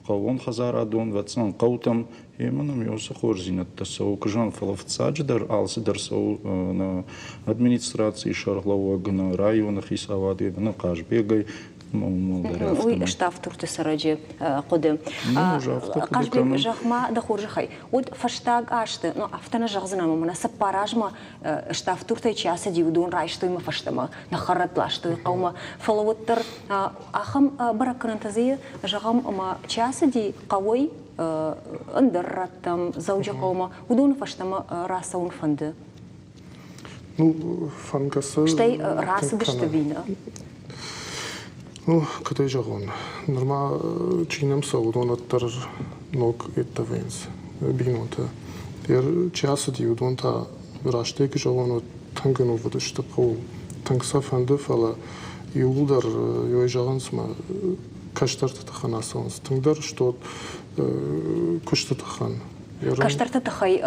хъӕууон хӕдзарадон, ӕвӕццӕгӕн хъӕутӕм. Емӕ нӕм уыцы хорздзинӕдтӕ цӕуы куы зӕгъӕм, фӕлӕ фыццаджыдӕр алцыдӕр цӕуы нӕ администрацийы сӕргълӕууӕг, нӕ районы хицауадӕй, нӕ Хъазбегӕй. Уый Ставддурты цӕрӕджы хъуыды. Хъазбег, зӕгъ-ма дӕ хорзӕхӕй, уӕд фӕстаг азты, ну афтӕ нӕ зӕгъдзынӕн, ӕмӕ мӕнӕ 4 азмӕ Ставддуртӕй чи ацыди, уыдон райстой мӕ фӕстӕмӕ, ныххӕррӕтт ластой хъӕумӕ. Фӕлӕ уӕддӕр ахӕм бӕрӕггӕнӕнтӕ дзы, зӕгъӕм, ӕмӕ чи ацыди хъӕуӕй ӕндӕр рӕттӕм, Дзӕуджыхъӕумӕ, уыдоны фӕстӕмӕ рацӕуын фӕнды. Ну, фӕнгӕсы Стӕй рацыдысты вина. Ну, куыдӕй зӕгъон, нырма чи нӕм цӕуы, уыдон уӕддӕр ног ӕддӕ вӕййынц бинонтӕ. Чи ацыди, уыдон та растӕй куы зӕгъон, уӕд тынг ӕнувыд сты хъӕуыл. Тынг сӕ фӕнды, фӕлӕ иууылдӕр иуӕй зӕгъынц мӕ кӕстӕрты тыххӕн ацӕуынц. Тынгдӕр сты куысты тыххӕн. Кӕстӕрты тыххӕй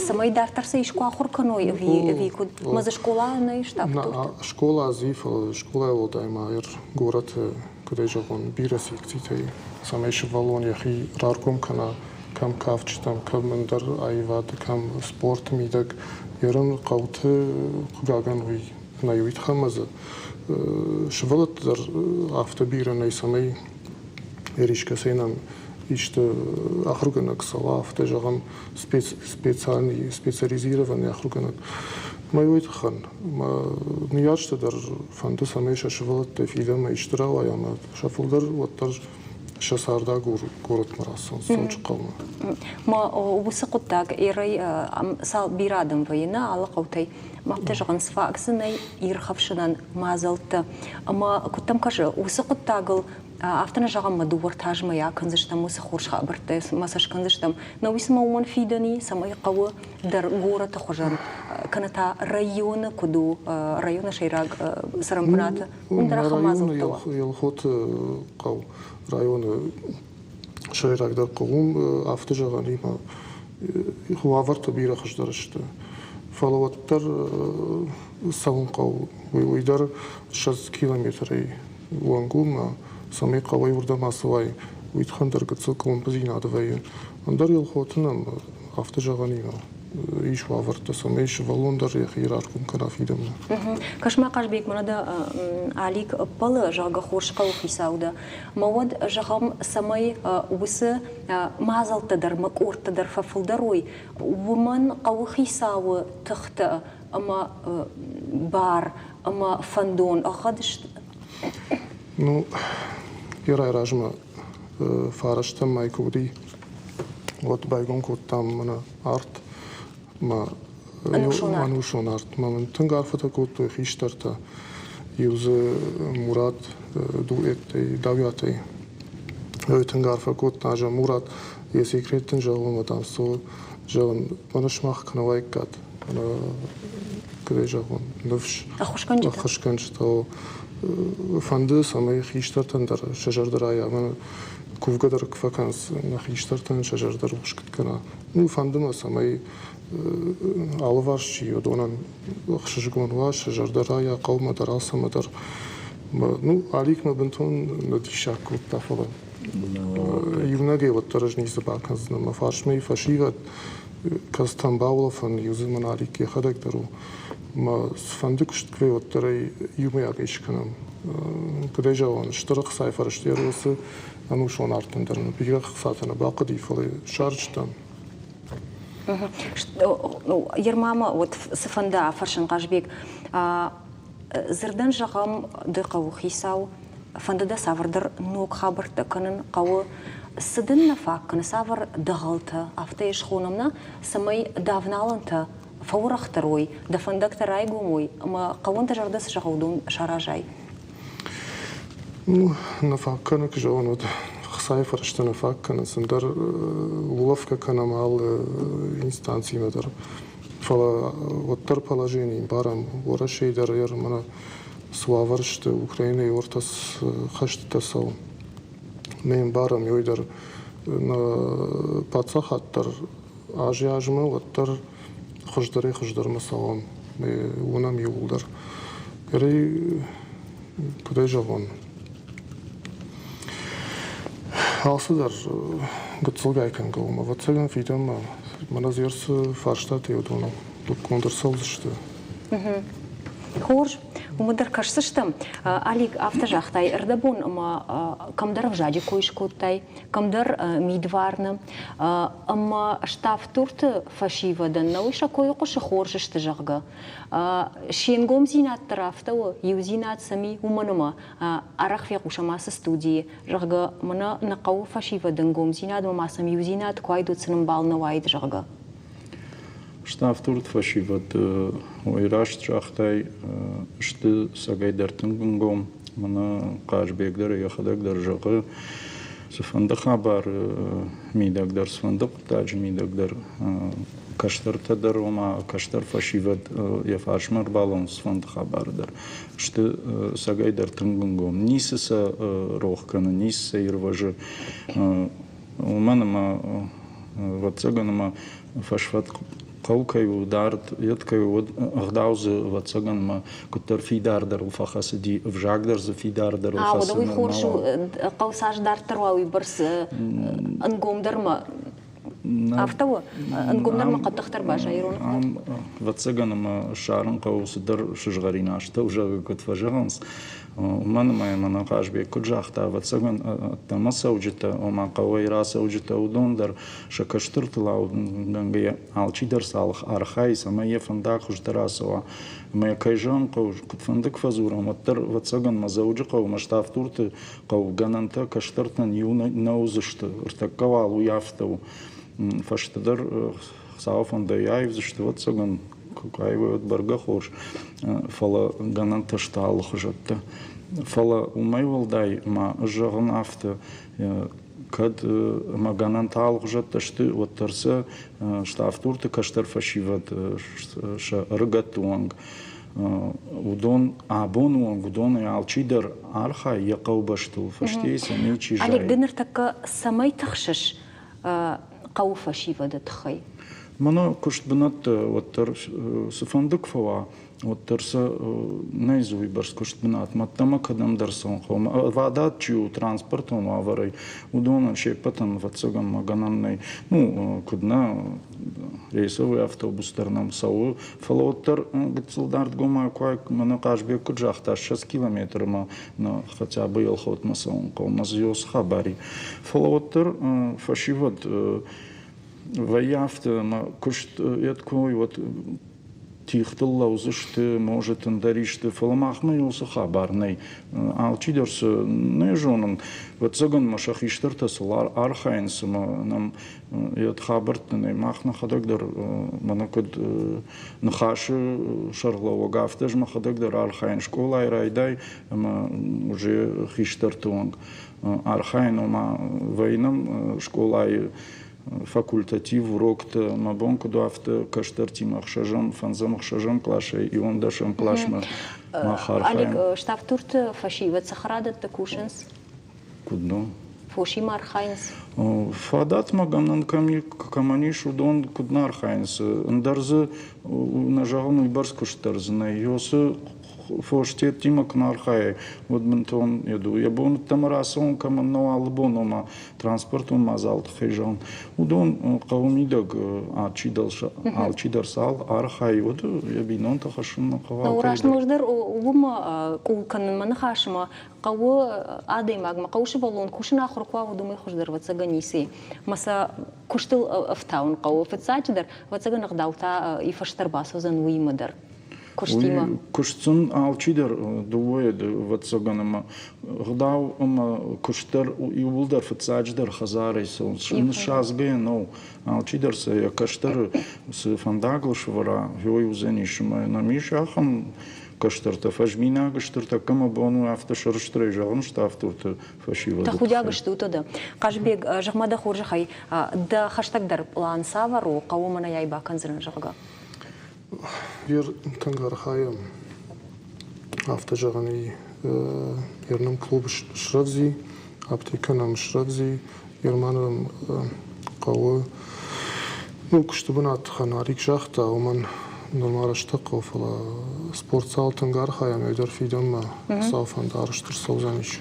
цӕмӕй дарддӕр сӕ искуы ахуыр кӕной ӕви куыд? Мӕ дзы скъола нӕй штаб-турты? Скъола дзы, фӕлӕ скъолайы уӕлдай ма горӕты, куыдӕй зӕгъон, бирӕ секцитӕй, цӕмӕй сывӕллон йӕхи раргом кӕна кӕм кафджытӕм, кӕм ӕндӕр аивады, кӕм спорты мидӕг. Ерын хъӕуты, хъыгагӕн, уый нӕй. Уый тыххӕй ӕмӕ дзы сывӕллӕтты дӕр афтӕ бирӕ нӕй, цӕмӕй искӕцӕй нӕм исты ахуыргӕнӕг цӕуа, афтӕ зӕгъӕм, специальный, специализированный ахуыргӕнӕг. Мӕ уый тыххӕн мӕ ныййарджыты дӕр фӕнды, цӕмӕй сӕ сывӕллӕттӕ фидӕнмӕ исты рауайа ӕмӕ сӕ фылдӕр уӕддӕр сӕ цардагур горӕтмӕ рацӕуынц Дзӕуджыхъӕумӕ. Ма уыцы хъуыддаг Эрӕй цал бирӕ адӕм вӕййы нӕ алы хъӕутӕй. Афтӕ зӕгъынц, фаг дзы нӕй ирхӕфсынӕн мадзӕлттӕ. Ӕмӕ куыд дӕм кӕсы, уыцы хъуыддагыл афтӕ нӕ зӕгъӕм, мӕ дыууӕ-ӕртӕ азмӕ акӕндзыстӕм уыцы хорз хабӕрттӕ мӕ сӕ скӕндзыстӕм. Нӕ уый цыма уымӕн фидӕн и, цӕмӕй хъӕуы дӕр горӕты хуызӕн, кӕнӕ та районы куыд у, районы сӕйраг цӕрӕнбынаты, уым дӕр ахӕм мадзӕлттӕ уа. Елхоты хъӕу районы сӕйрагдӕр хъӕу, уым афтӕ зӕгъӕн и, уавӕртӕ бирӕ хуыздӕр сты. Фӕлӕ уӕддӕр цӕуын хъӕуы. Уый дӕр 20 километрӕй онг у ӕмӕ цӕмӕй хъӕуӕй уырдӕм ацӕуай, уый тыххӕн дӕр гыццыл къуылымпыдзинад вӕййы. Ӕндӕр Елхоты нӕм афтӕ зӕгъӕн и, ис уавӕртӕ, цӕмӕй сывӕллон дӕр йӕхи раргом кӕна фидӕнмӕ. Кӕс-ма, Хъазбег, мӕнӕ дӕ Алик ӕппӕлы, зӕгъгӕ, хорз хъӕуы хицау дӕ. Мӕ уӕд, зӕгъӕм, цӕмӕй уыцы мадзӕлттӕ дӕр мӕ къордтӕ дӕр фӕфылдӕр уой, уымӕн хъӕуы хицауы тыхтӕ ӕмӕ бар ӕмӕ фӕндон ӕгъгъӕд сты? Ну, йӕ райразмӕ фарӕстӕм мӕй куы уыди, уӕд байгом кодтам мӕнӕ арт мӕ ӕнусон арт. Мӕ мын тынг арфӕтӕ кодтой хистӕртӕ. Иу дзы Мурат дуэттӕй, Дауиатӕй. Ой, тынг арфӕ кодта, зӕгъ, Мурат, йӕ секрет дын зӕгъон, мӕ дам, цы зӕгъын, мӕнӕ сымах кӕнӕ уаиккат. Куыдӕй зӕгъон, ныфс. Ӕххуысгӕнджытӕ. Ӕххуысгӕнджытӕ. Фӕнды, цӕмӕй хистӕртӕн дӕр сӕ зӕрдӕ райа. Мӕн кувгӕ дӕр куы фӕкӕнынц, нӕ хистӕртӕн сӕ зӕрдӕ рухс куыд кӕна. Ну, фӕнды мӕ, цӕмӕй алыварс чи уыдонӕн ӕхсызгон уа, сӕ зӕрдӕ райа хъӕумӕ дӕр, алцӕмӕ дӕр. Ну, Алик мӕ бынтон нӕ диссаг кодта, фӕлӕ иунӕгӕй уӕддӕр ӕз ницы бакӕндзынӕн. Мӕ фарсмӕ и фӕсивӕд, кӕцытӕн баулӕфӕн, иу дзы мӕн Алик йӕхӕдӕг дӕр у. Мӕ цыфӕнды куыст куы уӕддӕр ӕй иумӕйагӕй скӕнӕм. Куыдӕй зӕгъон, стыр ӕхцайы фӕрӕзтӕ уыцы ӕнусон артӕн дӕр бирӕ ӕхцатӕ нӕ бахъуыди, фӕлӕ сарӕзтам. Ермамӕ вот цыфӕнды афӕрсын, Хъазбег, дзырдӕн зӕгъӕм, ды хъӕуыхицау, фӕнды дӕ цавӕрдӕр ног хабӕрттӕ кӕнын хъӕуы, цы дын нӕ фаг кӕны, цавӕр дӕгъӕлтӕ, афтӕ йӕ схонӕм нӕ, цӕмӕй дӕ авналӕнтӕ фӕуӕрӕхдӕр уой, дӕ фӕндӕгтӕ райгом уой ӕмӕ хъӕуӕн дӕ зӕрдӕ цы зӕгъа, уыдон саразай? Ну, нӕ фаг кӕны, куы зӕгъон, уӕд хцайы фӕрӕзтӕ нӕ фаг кӕнынц, ӕндӕр улӕфгӕ кӕнӕм алы инстанцимӕ дӕр. Фӕлӕ уӕддӕр положение барӕм Уӕрӕсейы дӕр мӕнӕ цы уавӕр сты, Украинӕйы уӕртӕ цы хӕстытӕ цӕуы. Нӕ ӕмбарӕм уый дӕр нӕ паддзахад дӕр азӕй-азмӕ уӕддӕр хуыздӕрӕй-хуыздӕрмӕ цӕуӕм, уынӕм иууылдӕр. Гӕрӕй, куыдӕй зӕгъон, алцыдӕр гыццылгай кӕнгӕ у. Ӕвӕццӕгӕн, фидӕнмӕ мӕнӕ зӕрцы фарстатӕ уыдоныл лыггонд ӕрцӕудзысты. Хорз, уымӕ дӕр кӕсдзыстӕм. Алик, афтӕ загътай, ӕрдӕбон ӕмӕ кӕмдӕр ӕвзаджы кой скодтай, кӕмдӕр мидварны. Ӕмӕ ставддурты фӕсивӕдӕн нӕ уый сӕ койы хъуысы хорз сты, зӕгъгӕ. Се нгомдзинад дӕр афтӕ у, иудзинад сӕм и, уымӕн ӕмӕ арӕх фехъусӕм ацы студийы, зӕгъгӕ, мӕнӕ нӕ хъӕуы фӕсивӕды нгомдзинадмӕ ма сӕм иудзинад куы уаид, уӕд сын ӕмбал нӕ уаид, зӕгъгӕ. Ставддурты фӕсивӕд, уый раст загътай, сты цӕгӕйдӕр тынг ӕнгом. Мӕнӕ Хъазбег дӕр йӕхӕдӕг дӕр зӕгъы, цыфӕнды хабар мидӕг дӕр, цыфӕнды хъуыддаджы мидӕг дӕр кӕстӕртӕ дӕр, ома кӕстӕр фӕсивӕд йӕ фарсмӕ ӕрбалӕууынц цыфӕнды хабары дӕр. Сты цӕгӕй дӕр тынг ӕнгом. Ницы сӕ рох кӕны, ницы сӕ ирвӕзы. Уымӕн ӕмӕ, ӕвӕццӕгӕн, ӕмӕ фӕсфӕд хъӕу кӕй у, дард йед кӕй у, уӕд ӕгъдау дзы, ӕвӕццӕгӕн, ӕмӕ куыддӕр фидардӕрыл фӕхӕцыди, ӕвзаг дӕр дзы фидардӕрыл хӕцы. Уый хорз у, хъӕу цас дарддӕр уа, уыйбӕрц ӕнгомдӕр ма афтӕ у, ӕнгомдӕр ма хъӕддыхдӕр баззайы ирон Ам, ӕвӕццӕгӕн, ӕмӕ ссарын хъӕуы цыдӕр сызгъӕрин астӕу, зӕгъгӕ, куыд фӕзӕгъынц. Уымӕн ӕмӕ мӕнӕ Хъазбег куыд загъта, ӕвӕццӕгӕн, ӕддӕмӕ цӕуджытӕ, ома хъӕуӕй рацӕуджытӕ, уыдон дӕр сӕ кӕстӕртыл аудгӕнгӕйӕ алчидӕр цалх архайы, цӕмӕй йӕ фӕндаг хуыздӕр ацӕуа. Ӕмӕ йӕ кӕй зӕгъын хъӕуы, куыдфӕнды куы фӕдзурӕм, уӕддӕр, ӕвӕццӕгӕн, мӕ Дзӕуджыхъӕуы мӕ Ставддурты хъӕуы гӕнӕнтӕ кӕстӕртӕн иу нӕ уыдзысты. Ӕртӕккӕ уал уый афтӕ у. Фӕстӕдӕр Хуыцауы фӕндӕй аивдзысты, ӕвӕццӕгӕн, куы аивой, уӕд бӕргӕ хорз, фӕлӕ гӕнӕнтӕ сты алыхуызӕттӕ. Фӕлӕ уымӕй уӕлдай ма ӕз зӕгъын афтӕ, кӕд ӕмӕ гӕнӕнтӕ алыхуызӕттӕ сты, уӕддӕр сӕ ставддурты кӕстӕр фӕсивӕд сӕ ӕрыгӕтты онг уыдон абоны онг уыдонӕй алчидӕр архайы йӕ хъӕубӕстыл, фӕстейы сӕ ничи зайы. Олег, ды ныртӕккӕ цӕмӕй тыхсыс хъӕуы фӕсивӕды тыххӕй? Мӕнӕ куыстбынӕттӕ уӕддӕр цыфӕнды куы фӕуа, уӕддӕр сӕ нӕй дзы уыйбӕрц куыстбынат. Мӕдтӕмӕ кӕдӕмдӕр цӕуын хъӕуы. Ӕвадат чи у транспортон уавӕрӕй, уыдонӕн се ппӕтӕн, ӕвӕццӕгӕн, мӕ гӕнӕн нӕй. Ну, куыд нӕ, рейсовый автобус дӕр нӕм цӕуы, фӕлӕ уӕддӕр гыццыл дардгомау куы мӕнӕ Хъазбег куыд загъта, 20 километры ма нӕ хотя бы Елхотмӕ цӕуын хъӕуы, мӕ дзы цы хабар и. Фӕлӕ уӕддӕр фӕсивӕд вӕййы афтӕ, ӕмӕ куыст йед куы уой, уӕд тигътыл лӕудзысты, может, ӕндӕр исты, фӕлӕ махмӕ уыцы хабар нӕй. Алчидӕр цы нӕ зонын, ӕвӕццӕгӕн ма сӕ хистӕртӕ сыл архайынц ӕмӕ нӕм йӕ хабӕртты нӕй. Мах нӕхӕдӕг дӕр мӕнӕ куыд Ныхасы сӕргълӕууӕг, афтӕ ӕз мӕхӕдӕг дӕр архайын скъолайы райдай ӕмӕ уже хистӕрты онг архайын, ома вӕйнӕм скъолайы факультатив уроктӕ, мӕ бон куыд у, афтӕ кӕстӕртимӕ ӕхсӕзӕм, фӕндзӕм, ӕхсӕзӕм къласӕй иуӕндӕсӕм къласмӕ мах архайӕм. Олег, Ставддурты фӕсивӕд цӕхӕрадӕтты кусынц? Куыд ну? Фосимӕ архайынц? Фадат ма гӕнӕн кӕмӕн ис, уыдон куыд нӕ архайынц. Ӕндӕр дзы, нӕ зӕгъын, уыйбӕрц куыст дӕр дзы нӕй. Ёсы фостеттимӕ куы нӕ архайай, уӕд бынтон йӕ йӕ бон ӕддӕмӕ рацӕуын кӕмӕн нӕу алы бон, ома транспортон мадзал тыххӕй зӕгъын, уыдон хъӕуы мидӕг алчидӕр сӕ архайы, уӕд йӕ бинонтӕ хӕссын нӕ хъӕуы. Раст ноджыдӕр уымӕ къул кӕнынмӕ ныхасмӕ хъӕуы адӕймагмӕ, хъӕуы сывӕллон кусын ахуыр куы уа, уӕд уымӕй хуыздӕр, ӕвӕццӕгӕн, ницы и. Мӕ сӕ куыстыл ӕфтауын хъӕуы. Фыццаджыдӕр, ӕвӕццӕгӕн, ӕгъдау та и фӕстӕ рбацӕудзӕн уыимӕ дӕр. Куыстимӕ. Куыст сын алчидӕр дыууӕйы, ӕвӕццӕгӕн, ӕмӕ ӕгъдау ӕмӕ куыст дӕр иууылдӕр фыццаджыдӕр хӕдзарӕй цӕуынц. Ныссадзгӕ нӕу. Алчидӕр сӕ йӕ кӕстӕры цы фӕндагыл сӕвӕра, уый уыдзӕнис. Ӕмӕ нӕм ис ахӕм кӕстӕртӕ фӕзминаг сты, тӕккӕ мӕ бон у афтӕ сӕрыстырӕй зӕгъын ставддурты фӕсивӕды Тӕхудиаг стут дӕ. Хъазбег, зӕгъ-ма дӕ хорзӕхӕй, дӕ хӕстӕгдӕр пълан цавӕр у, хъӕуы мӕнӕ йӕ бакӕндзынӕн, зӕгъгӕ? Ер тынг архайӕм, афтӕ зӕгъӕн и, ер нӕм клуб срӕвдзи, аптекӕ нӕм срӕвдзи, Германы хъӕуы ну, куысты бынат Ханарик загъта, уымӕн нырма рӕстӕг хъӕуы, фӕлӕ спортзал тынг архайӕм, уый дӕр фидӕнмӕ Хуыцауы фӕнд арӕзт ӕрцӕудзӕнис.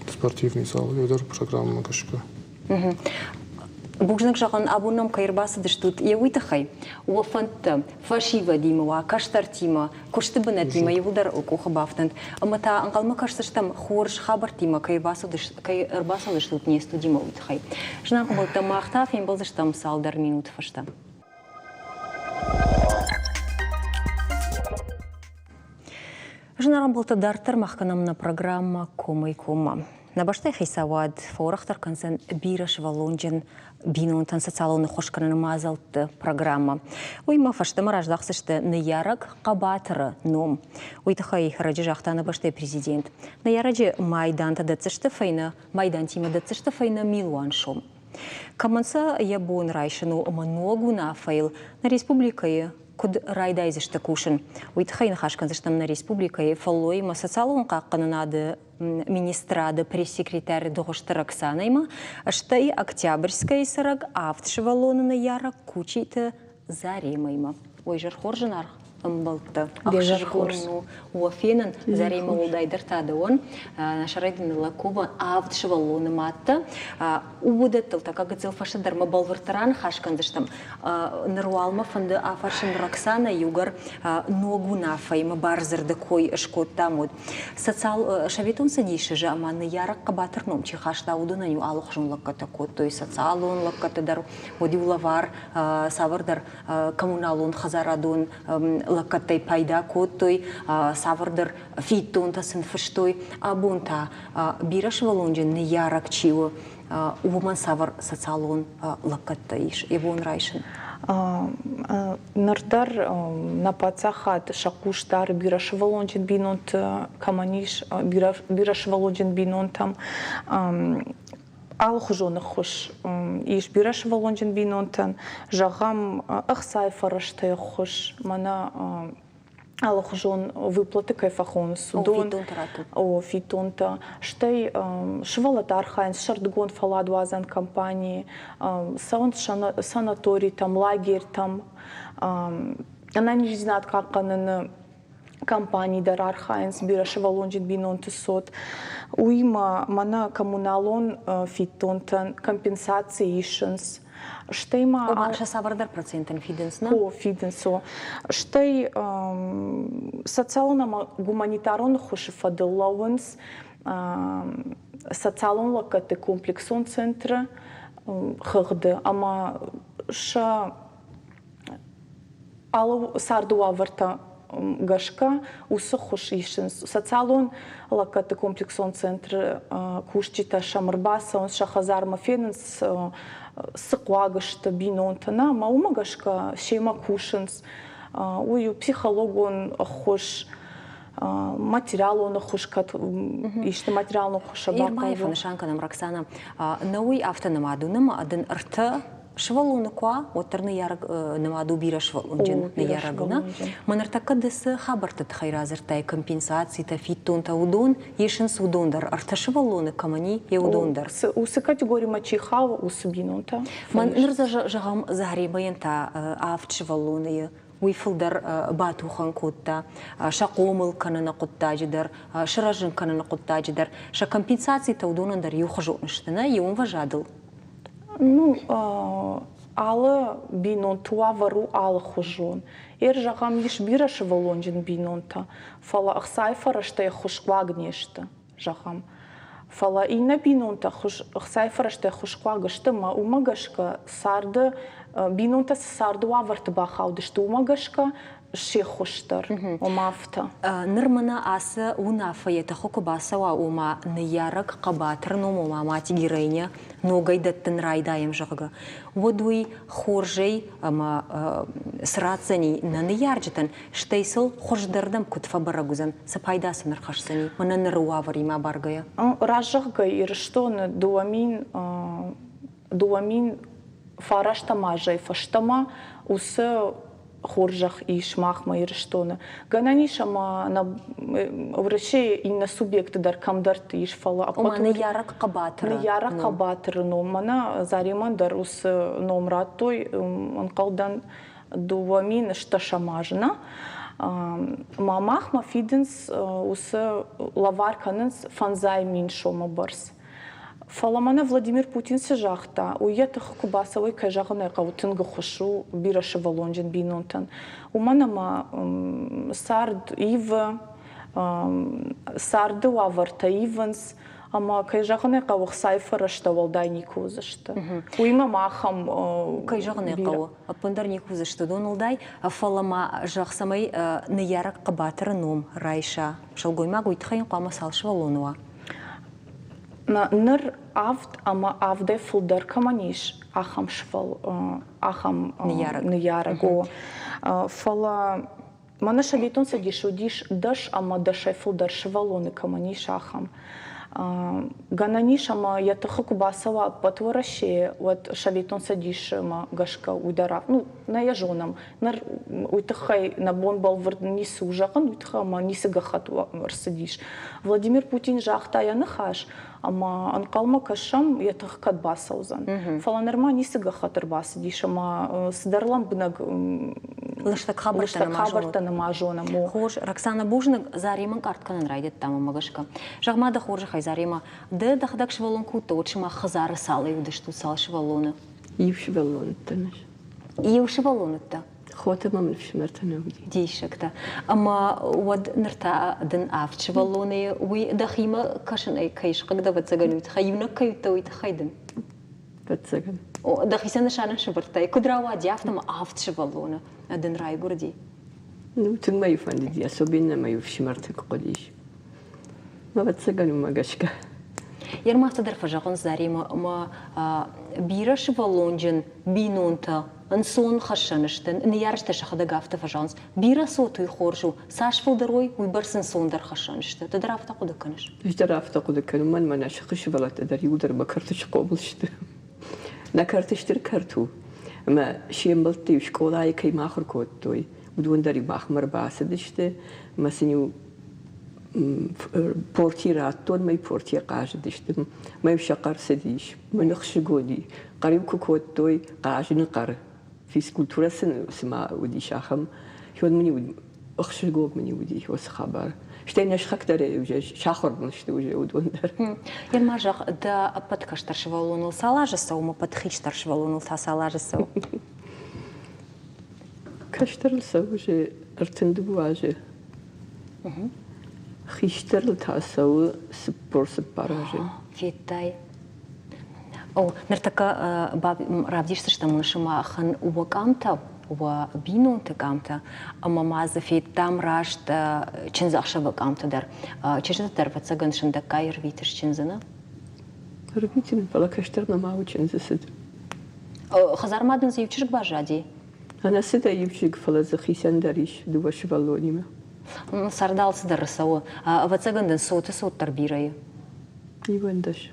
Спортивный зал, уый дӕр программӕмӕ гӕсгӕ. Бузныг зӕгъын, абон нӕм кӕй ӕрбацыдыстут, йӕ уый тыххӕй. Уӕ фӕндтӕ фӕсивӕдимӕ уа, кӕстӕртимӕ, куысты бынӕттимӕ иууылдӕр къухы бафтӕнт. Ӕмӕ та ӕнхъӕлмӕ кӕсдзыстӕм хорз хабӕрттимӕ кӕй ӕрбацӕудзыстут не студимӕ, уый тыххӕй. Зынаргъ ӕмбӕлттӕ, мах та фембӕлдзыстӕм цалдӕр минуты фӕстӕ. Зынаргъ ӕмбӕлттӕ, дарддӕр мах кӕнӕм нӕ программӕ «Комӕй коммӕ». Нӕ бӕстӕйы хицауад фӕуӕрӕхдӕр кӕндзӕн бирӕсывӕллонджын бинонтӕн социалон ӕххуыс кӕныны мадзӕлтты программӕ. Уыимӕ фӕстӕмӕ раздӕхдзысты ныййарӕг хъӕбатыры ном. Уый тыххӕй ӕрӕджы загъта нӕ бӕстӕйы президент. Ныййарӕджы майдантӕ дӕтдзысты фӕйнӕ майдантимӕ дӕтдзысты фӕйнӕ милуан сом. Кӕмӕн сӕ йӕ бон райсын у ӕмӕ ног уынаффӕйыл нӕ республикӕйы куыд райдайдзысты кусын, уый тыххӕй ныхас кӕндзыстӕм нӕ республикӕйы фӕллоимӕ социалон хъахъхъӕнынады министрады пресс-секретарь Дыгъуызты Роксанӕимӕ, стӕй Октябрьскӕйы цӕрӕг авд сывӕллоны ныййарӕг Кучиты Заремӕимӕ. Ой, зӕрхор зынаргъ ӕмбӕлттӕ, ӕхсызгон у уӕ фенын. Заремӕ уӕлдайдӕр та дӕуӕн. Нӕ сӕрӕй дын ныллӕг авд сывӕллоны мадтӕ. Уыдӕттыл та гыццыл фӕстӕдӕр мӕ бӕлвырддӕр аныхас кӕндзыстӕм. Ныр уал мӕ фӕнды афӕрсын Роксанӕ иугӕр ног уынаффӕимӕ бардзырды кой скодтам, уӕд. Социал Советон Цӕдисы ӕмӕ ныййарӕг хъӕбатыр ном чи хаста, уыдонӕн-иу алыхуызон лӕггӕдтӕ кодтой, социалон лӕггӕдтӕ дӕр, уӕд-иу лӕвар цавӕрдӕр коммуналон хӕдзарадон лӕггӕдтӕй пайда кодтой, цавӕрдӕр фиддонтӕ сын фыстой. Абон та бирӕсывӕллонджын ныййарӕг чи у, уымӕн цавӕр социалон лӕггӕдтӕ ис йӕ бон райсын? Ныр дӕр нӕ паддзахад сӕ хъус дары бирӕсывӕллонджын бинонты кӕмӕн ис, бирӕсывӕллонджын бинонтӕм. Алыхуызон ӕххуыс ис бирӕсывӕллонджын бинонтӕн, зӕгъӕм, ӕхцайы фӕрӕзтӕй ӕххуыс, мӕнӕ алыхуызон выплаты кӕй фӕхонынц, уыдон. О, фиддонтӕ. Стӕй сывӕллӕттӕ архайынц сӕрдыгон фӕлладуадзӕн компанийы, цӕуынц санаторитӕм, лагерьтӕм, ӕнӕниздзинад хъахъхъӕныны компанийы дӕр архайынц бирӕсывӕллонджын бинонты цот. Уыимӕ мӕнӕ коммуналон фиддонтӕн компенсаци исынц. Стӕй ма Ома сӕ цавӕрдӕр процентӕн фидынц, нӕ? О, фидынц, о. Стӕй социалон ӕмӕ гуманитарон ӕххуысы фӕдыл лӕууынц социалон лӕггӕдты комплексон центры хыгъды ӕмӕ сӕ алы царды уавӕртӕ гӕсгӕ уыцы ххуыс исынц. Социалон лӕггӕдты комплексон центры кусджытӕ сӕм ӕрбацӕуынц, сӕ хӕдзармӕ фенынц, цы хъуаг сты бинонтӕ, нӕ, ӕмӕ уымӕ гӕсгӕ семӕ кусынц. Уый у психологон ӕххуыс, материалон ӕххуыс, кӕд исты материалон ӕххуыс бахъӕуы. Фӕнысан кӕнӕм, Роксана, нӕ уый афтӕ нымад у, нӕ дын ӕртӕ сывӕллоны куы уа, уӕддӕр ныййарӕг нымад у бирӕсывӕллонджын ныййарӕгыл. Нӕ? Мӕ ныртӕккӕ ды цы хабӕртты тыххӕй радзырдтай, компенсацитӕ, фиддонтӕ, уыдон исынц уыдон дӕр. Ӕртӕ сывӕллоны кӕмӕн и, йе уыдон дӕр. Уыцы категоримӕ чи хауы, уыцы бинонтӕ. Мӕн ныр зӕгъӕм, Заремӕйӕн та авд сывӕллоны уый фылдӕр батухӕн кодта сӕ хъомыл кӕныны хъуыддаджы дӕр, сырӕзын кӕныны хъуыддаджы дӕр. Сӕ компенсацитӕ уыдонӕн дӕр иухуызон сты, нӕ, иу ӕмвӕзадыл. Ну, алы бинонты уавӕр у алыхуызон. Ер, зӕгъӕм, ис бирӕсывӕллонджын бинонтӕ, фӕлӕ ӕхцайы фӕрӕзтӕй ӕххуысхъуаг не сты, зӕгъӕм. Фӕлӕ иннӕ бинонтӕ ӕхцайы фӕрӕзтӕй ӕххуысхъуаг сты ӕмӕ уымӕ гӕсгӕ царды бинонтӕ цы царды уавӕрты бахаудысты, уымӕ гӕсгӕ се ххуыс дӕр, ома афтӕ. Ныр мӕнӕ ацы уынаффӕ йӕ тыхы куы бацӕуа, ома ныййарӕг хъӕбатыр ном, ома мать героиня ногӕй дӕттын райдайӕм, зӕгъгӕ, уӕд уый хорзӕй ӕмӕ цы ратдзӕни нӕ ныййарджытӕн, стӕй сыл хуыздӕрдӕм куыд фӕбӕрӕг уыдзӕн, цы пайда сын ӕрхӕсдзӕни мӕнӕ ныры уавӕримӕ абаргӕйӕ? Раст зӕгъгӕ, Ирыстоны 2009 азӕй фӕстӕмӕ уыцы хорзӕх ис махмӕ Ирыстоны. Гӕнӕн ис ӕмӕ нӕ Уӕрӕсейы иннӕ субъекты дӕр кӕмдӕрты ис, фӕлӕ Ома ныййарӕг хъӕбатыры ныййарӕг хъӕбатыры ном. Мӕнӕ Заремӕн дӕр уыцы ном радтой, ӕнхъӕлдӕн, 2010 азы, нӕ? Ма махмӕ фидынц уыцы лӕвар кӕнынц 5000 сомы бӕрц. Фӕлӕ мӕнӕ Владимир Путин цы загъта, уый йӕ тыхы куы бацӕуой, кӕй зӕгъын ӕй хъӕуы, тынг ӕххуыс у бирӕсывӕллонджын бинонтӕн. Уымӕн ӕмӕ цард ивы, царды уавӕртӕ ивынц, ӕмӕ, кӕй зӕгъын ӕй хъӕуы, ӕхцайы фӕрӕзтӕ уӕлдай никуы уыдзысты. Уыимӕ ма ахӕм Кӕй зӕгъын ӕй хъӕуы, ӕппындӕр никуы уыдзысты уыдон уӕлдай, фӕлӕ ма зӕгъ, цӕмӕй ныййарӕг хъӕбатыры ном райса, сылгоймаг уый тыххӕй хъуамӕ цал сывӕллоны уа? Ныр авд ӕмӕ авдӕй фылдӕр кӕмӕн ис, ахӕм сывӕл ахӕм ныййарӕг. О. Фӕлӕ мӕнӕ Советон Цӕдисы уыдис дӕс ӕмӕ дӕсӕй фылдӕр сывӕллоны кӕмӕн ис, ахӕм. Гӕнӕн ис, ӕмӕ йӕ тыхы куы бацӕуа ӕппӕт Уӕрӕсейы, уӕд Советон Цӕдисмӕ гӕсгӕ уый дӕр, ну, нӕ йӕ зонӕм. Ныр уый тыххӕй нӕ бон бӕлвырд ницы у зӕгъын, уый тыххӕй ӕмӕ ницы гӕххӕтт ӕрцыдис. Владимир Путин загъта йӕ ныхас, ӕмӕ ӕнхъӕлмӕ кӕсӕм, йӕ тых кӕд бацӕудзӕн. Фӕлӕ нырма ницы гӕххӕтт ӕрбацыдис ӕмӕ цыдӕр лӕмбынӕг лыстӕг хабӕрттӕ нӕма зонӕм. Хорз, Роксана, бузныг, Заремӕ ӕнкъард кӕнын райдыдтам ӕмӕ гӕсгӕ. Зӕгъ-ма дӕ хорзӕхӕй, Заремӕ, ды дӕхӕдӕг сывӕллон куы уыдтӕ, уӕд сымах хӕдзары цалӕй уыдыстут, цал сывӕллоны? Иу сывӕллон уыдтӕн ӕз. Иу сывӕллон уыдтӕ? Хотӕ мӕм ӕфсымӕртӕ нӕ уыди. Диссӕгтӕ. Ӕмӕ уӕд ныр та дын авд сывӕллоны, уый дӕхимӕ кӕсын ӕй кӕй схъыг дӕ, ӕвӕццӕгӕн, уый тыххӕй, иунӕг кӕй уыдтӕ, уый тыххӕй дын? Ӕвӕццӕгӕн. Дӕхицӕн нысанӕн сӕвӕрдтай, куыд рауади, афтӕ ӕмӕ авд сывӕллоны дын райгуырди? Ну, тынг мӕ фӕндыди, особенно мӕ ӕфсымӕрты куы хъуыдис. Ӕвӕццӕгӕн, уымӕ гӕсгӕ. Ермаф дӕр фӕзӕгъынц Заремӕ ӕмӕ бирӕ сывӕллонджын бинонтӕ ӕнцон хӕссӕн сты. Ныййарджытӕ сӕхӕдӕг афтӕ фӕзӕгъынц, бирӕ цот уый хорз у, цас фылдӕр уой, уыйбӕрц ӕнцондӕр хӕссӕн сты. Ды дӕр афтӕ хъуыды кӕныс? Ӕз дӕр афтӕ хъуыды кӕнын, уымӕн мӕнӕ сыхы сывӕллӕттӕ дӕр иуылдӕр мӕ кӕрты схъомыл сты. Нӕ кӕрты стыр кӕрт у, ӕмӕ се мбӕлтты-иу скъолайы кӕй ма ахуыр кодтой, уыдон дӕр-иу махмӕ ӕрбацыдысты ӕмӕ сын-иу порти радтон, мӕ портийӕ хъазыдысты. Мӕ сӕ хъӕр цыдис, мӕ ныхсыгоди. Хъӕр-иу куы кодтой, хъазыны хъӕр. Физкультурӕ сын цыма уыдис ахӕм. Хион мын ӕхсызгон мын уыди уыцы хабар. Стӕй нӕ сыхӕгтӕ дӕр уже сахуыр мын сты уже уыдон дӕр. Йе ма зӕгъ, дӕ ӕппӕт кӕстӕр сывӕллоныл цал азы цӕуы, ӕмӕ ӕппӕт хистӕр сывӕллоныл та цал азы цӕуы? Кӕстӕрыл цӕуы уже 32 азы. Хистӕрыл та цӕуы 44 азы. Федтай? О, ныртӕккӕ равдисдзыстӕм уын сымахӕн уӕ къамтӕ, уӕ бинонты къамтӕ, ӕмӕ ма дзы федтам раст чындзӕхсӕвы къамтӕ дӕр. Чызджыты дӕр, ӕвӕццӕгӕн, сындӕггай ӕрвитыс чындзы, нӕ? Ӕрвитын, фӕлӕ кӕстӕр нӕма у чындзы цыд. Хӕдзармӕ дын дзы иу чызг баззади? Ӕнӕцыдӕй иу чызг, фӕлӕ дзы хицӕн дӕр ис дыууӕ сывӕллонимӕ. Цард алцыдӕр цӕуы. Ӕвӕццӕгӕн дын цоты цот дӕр бирӕ и? 11.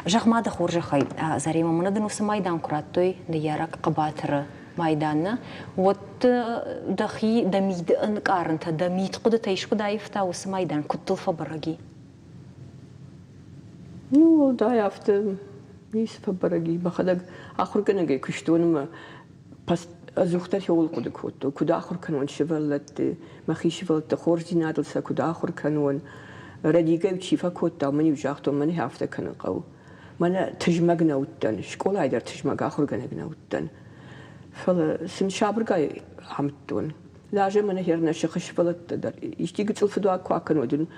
Зӕгъ-ма дӕ хорзӕхӕй, Заремӕ, мӕнӕ дын уыцы майдан куы радтой, ныййарӕг хъӕбатыры майдан, нӕ, уӕд дӕхи, дӕ мидӕнкъарӕнтӕ, дӕ мидхъуыдытӕ искуыд аивта уыцы майдан, куыд дыл фӕбӕрӕг и? Ну, уӕлдай афтӕ ницы фӕбӕрӕг и. Мӕхӕдӕг ахуыргӕнӕгӕй куыстон ӕмӕ ӕдзухдӕр цӕуыл хъуыды кодтон, куыд ахуыр кӕнон сывӕллӕтты, мӕхи сывӕллӕтты хорздзинадыл сӕ куыд ахуыр кӕнон. Рӕдигӕ чи фӕкодта, уымӕн-иу загътон, мӕнӕ афтӕ кӕнын хъӕуы. Мӕнӕ тызмӕг нӕ уыдтӕн, скъолайы дӕр тызмӕг ахуыргӕнӕг нӕ уыдтӕн. Фӕлӕ сын сабыргай амыдтон. Лазӕ мӕнӕ хернӕ сыхы сывӕллӕттӕ дӕр исти гыццыл фыдуаг куы акӕной, уӕд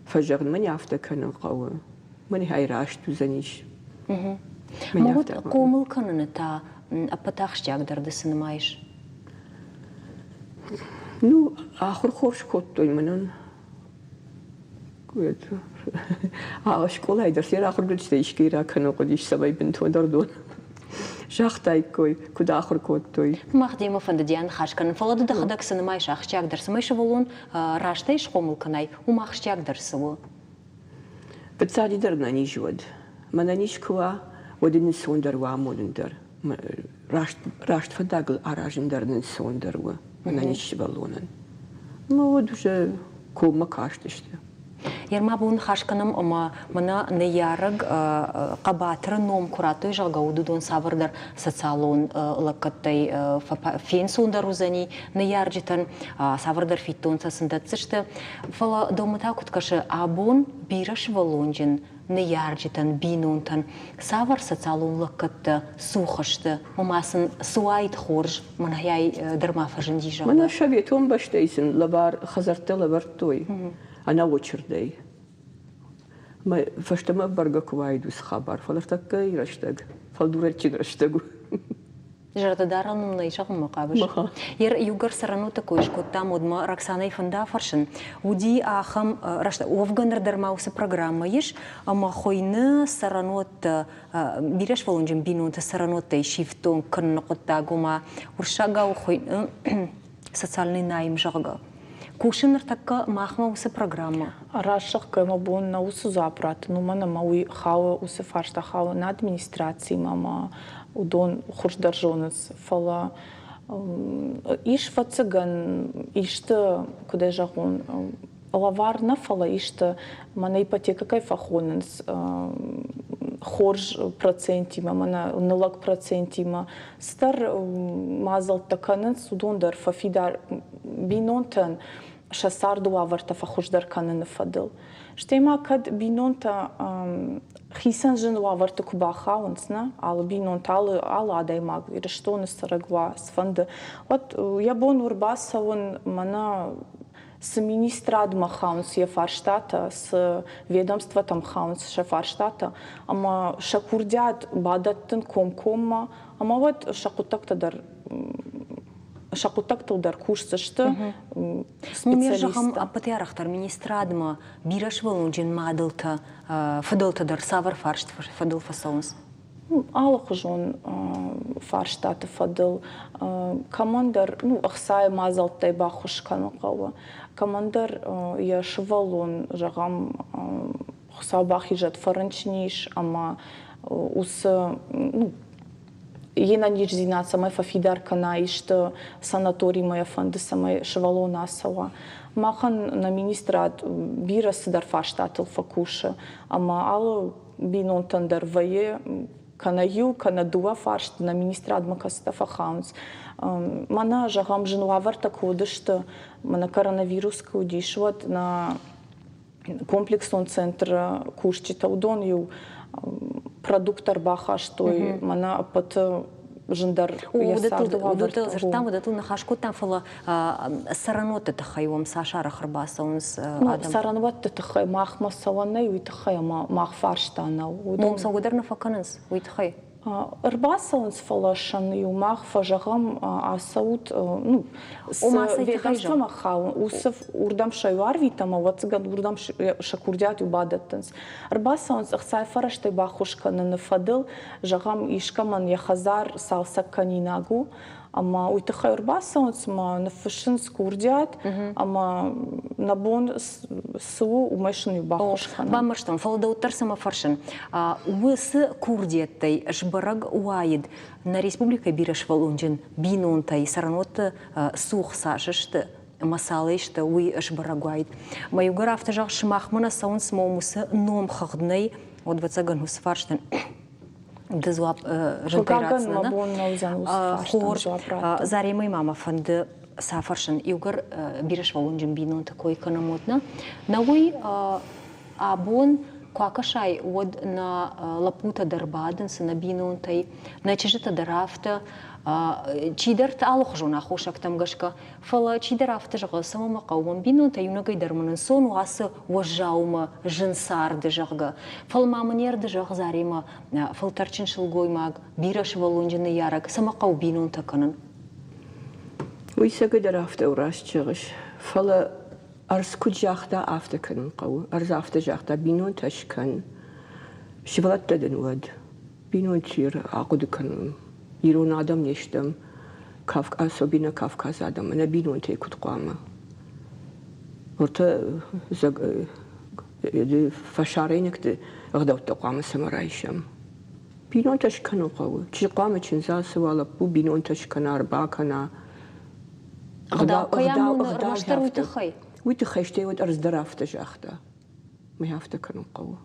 фӕзӕгъын, мӕн афтӕ кӕнын хъӕуы, мӕн ай раст уыдзӕнис. Мӕ уд хъомыл кӕныны та ӕппӕт ахсджиагдӕр ды цы нымайыс? Ну, ахуыр хорз кодтой мӕнӕн. Скъолайы дӕр се ахуыргӕнджытӕ искӕй ракӕнын хъуыдис, цӕмӕй бынтондӕр дон загътаиккой, куыд ахуыр кодтой. Мах демӕ фӕндыди аныхас кӕнын, фӕлӕ ды дӕхӕдӕг цы нымайыс ахсджиагдӕр, цӕмӕй сывӕллон рӕстӕй схъомыл кӕнай, уым ахсджиагдӕр цы у? Фыццаджыдӕр мӕ низ уӕд. Мӕнӕ низ куы уа, уӕд ын ӕнцондӕр у амонын дӕр. Раст, раст фӕндагыл аразын дӕр ӕнцондӕр у мӕнӕ низ сывӕллонӕн. Ӕмӕ уӕд уже коммӕ кастысты. Ерма бон ныхас кӕнӕм ӕмӕ мӕнӕ ныййарӕг хъӕбатыры ном куы радтой, зӕгъгӕ, уыдон цавӕрдӕр социалон лӕггӕдтӕй фенцондӕр уыдзӕни ныййарджытӕн, цавӕрдӕр фиддонтӕ сын дӕтдзысты. Фӕлӕ дӕумӕ та куыд кӕсы, абон бирӕ сывӕллонджын ныййарджытӕн, бинонтӕн цавӕр социалон лӕггӕдтӕ цух сты, ома сын цы уаид хорз, мӕнӕй дӕр ма фӕзынди, зӕгъгӕ? Мӕнӕ советон бӕстӕйы сын лӕвар хӕдзӕрттӕ лӕвӕрдтой ӕнӕочырдӕй. Мӕ фӕстӕмӕ бӕргӕ куы уаид уыцы хабар, фӕлӕ ӕртӕккӕйы рӕстӕг, фӕлдурӕджджын рӕстӕг у. Зӕрдӕдарӕн нын нӕй зӕгъынмӕ хъавыс? Ер иугӕр цӕрӕнуӕтты кой скодтам, уӕд ма Роксанӕйы фӕнды афӕрсын. Уыди ахӕм рӕстӕг, уӕвгӕ ныр дӕр ма уыцы программӕ ис, ӕмӕ хуыйны цӕрӕнуӕттӕ бирӕсывӕллонджын бинонты цӕрӕнуӕттӕй сифтонг кӕныны хъуыддаг, ома уырыссагау хуыйны социальный найм, зӕгъгӕ. Кусы ныртӕккӕ махмӕ уыцы программӕ? Раст зӕгъгӕ, мӕ бон нӕ уыцы дзуапп раттын, уымӕн ӕмӕ уый хауы, уыцы фарста хауы нӕ администрацимӕ ӕмӕ уыдон хуыздӕр зонынц. Фӕлӕ ис ӕвӕццӕгӕн исты, куыд ӕй зӕгъон, лӕвар нӕ, фӕлӕ исты, мӕнӕ ипотекӕ кӕй фӕхонынц, хорз процентимӕ, мӕнӕ ныллӕг процентимӕ цыдӕр мадзӕлттӕ кӕнынц, уыдон дӕр фӕфидар бинонтӕн сӕ царды уавӕртӕ фӕхуыздӕр кӕныны фӕдыл. Стӕй ма кӕд бинонтӕ хицӕн зын уавӕрты куы бахауынц, нӕ, алы бинонтӕ, алы, алы адӕймаг Ирыстоны цӕрӕг уа, цыфӕнды, уӕд йӕ бон у ӕрбацӕуын мӕнӕ цы министрадмӕ хауынц йӕ фарстатӕ, цы ведомствотӕм хауынц сӕ фарстатӕ, ӕмӕ сӕ курдиат бадӕттын комкоммӕ, ӕмӕ уӕд сӕ хъуыддӕгтӕ дӕр сӕ хъуыддӕгтыл дӕр кусдзысты специалисттӕ. Зӕгъӕм, ӕппӕтӕй арӕхдӕр министрадмӕ бирӕсывӕллонджын мадӕлтӕ, фыдӕлтӕ дӕр цавӕр фарст фӕдыл фӕцӕуынц? Алыхуызон фарстаты фӕдыл кӕмӕндӕр ну, ӕхцайы мадзӕлттӕй баххуыс кӕнын хъӕуы, кӕмӕндӕр йӕ сывӕллон, зӕгъӕм, Хуыцау бахизӕд, фӕрынчын ис ӕмӕ уыцы ну, йе нӕниздзинад цӕмӕй фӕфидар кӕна, исты санаторимӕ йӕ фӕнды, цӕмӕй сывӕллон ацӕуа. Махӕн нӕ министрад бирӕ цыдӕр фарстатыл фӕкусы ӕмӕ алы бинонтӕн дӕр вӕййы кӕнӕ иу, кӕнӕ дыууӕ фарсты нӕ министрадмӕ кӕцытӕ фӕхауынц. Мӕнӕ, зӕгъӕм, зын уавӕртӕ куы уыдысты, мӕнӕ коронавирус куы уыдис, уӕд нӕ комплексон центры кусджытӕ, уыдон-иу продукт ӕрбахастой, мӕнӕ ӕппӕты зындӕр йӕ царды уавӕртӕ. Дзырдтам, уыдӕттыл ныхас кодтам, фӕлӕ цӕрӕнуӕтты тыххӕй уӕм цас арӕх ӕрбацӕуынц адӕм? Цӕрӕнуӕтты тыххӕй махмӕ цӕуӕн нӕй, уый тыххӕй ӕмӕ мах фарста нӕу. Уым цӕугӕ дӕр нӕ фӕкӕнынц, уый тыххӕй? Ӕрбацӕуынц, фӕлӕ сӕн-иу мах фӕзӕгъӕм, ацӕут, ну, цы ведомствомӕ хауы, уыцы уырдӕм сӕ иу арвитӕм, ӕвӕццӕгӕн, уырдӕм сӕ курдиат-иу бадӕттынц. Ӕрбацӕуынц ӕхцайы фӕрӕзтӕй баххуыс кӕныны фӕдыл, зӕгъӕм, искӕмӕн йӕ хӕдзар цалцӕг кӕнинаг у, ӕмӕ уый тыххӕй ӕрбацӕуынц ӕмӕ ныффыссынц курдиат, ӕмӕ нӕ бон цы у, уымӕй сын-иу баххуыс кӕнӕм. Бамбӕрстон, фӕлӕ дӕу дӕр цӕмӕ фӕрсын. Уыцы курдиӕттӕй сбӕрӕг уаид, нӕ республикӕйы бирӕсывӕллонджын бинонтӕй цӕрӕнуӕтты цух цас сты ӕмӕ цалӕй сты, уый сбӕрӕг уаид. Мӕ иугӕр афтӕ зӕгъ, сымахмӕ нӕ цӕуынц, ӕмӕ уым уыцы номхыгъд нӕй, уӕд, ӕвӕццӕгӕн, уыцы фарстӕн ды дзуапп зынтӕй ратдзынӕ. Хорз, Заремӕй ма мӕ фӕнды сӕ фӕрсын. Иугӕр бирӕсывӕллонджын бинонты кой кӕнӕм, уӕд нӕ. Нӕ уый абон куы акӕсай, уӕд нӕ лӕппутӕ дӕр бадынц нӕ бинонтӕй, нӕ чызджытӕ дӕр афтӕ. Чидӕртӕ алыхуызон аххосӕгтӕм гӕсгӕ, фӕлӕ чидӕр афтӕ зӕгъы, цӕмӕ мӕ хъӕуы мӕн бинонтӕ, иунӕгӕй дӕр мын ӕнцон у ацы уӕззаумӕ зын царды, зӕгъгӕ. Фӕлӕ ма мын ӕрды зӕгъ Заремӕ, фӕлтӕрдджын сылгоймаг, бирӕсывӕллонджын ныййарӕг, цӕмӕ хъӕуы бинонтӕ кӕнын? Уый цӕгӕдӕр афтӕ у, раст зӕгъыс. Фӕлӕ ӕрдз куыд загъта, афтӕ кӕнын хъӕуы. Ӕрдз афтӕ загъта, бинонтӕ скӕн, сывӕллӕттӕ дын уӕд. Бинонти ахъуыды кӕнын. Ирон адӕм не стӕм, особенно Кавказы адӕм, ӕнӕ бинонтӕй куыд хъуамӕ? Уӕртӕ фӕсарӕйнӕгты ӕгъдӕуттӕ хъуамӕ цӕмӕ райсӕм? Бинонтӕ скӕнын хъӕуы. Чи хъуамӕ чындз ацӕуа, лӕппу бинонтӕ скӕна, ӕрбакӕна. Ӕгъдау кӕй амоны, ӕрмӕстдӕр уый тыххӕй? Уый тыххӕй, стӕй уӕд ӕрдз дӕр афтӕ загъта. Мӕ афтӕ кӕнын хъӕуы.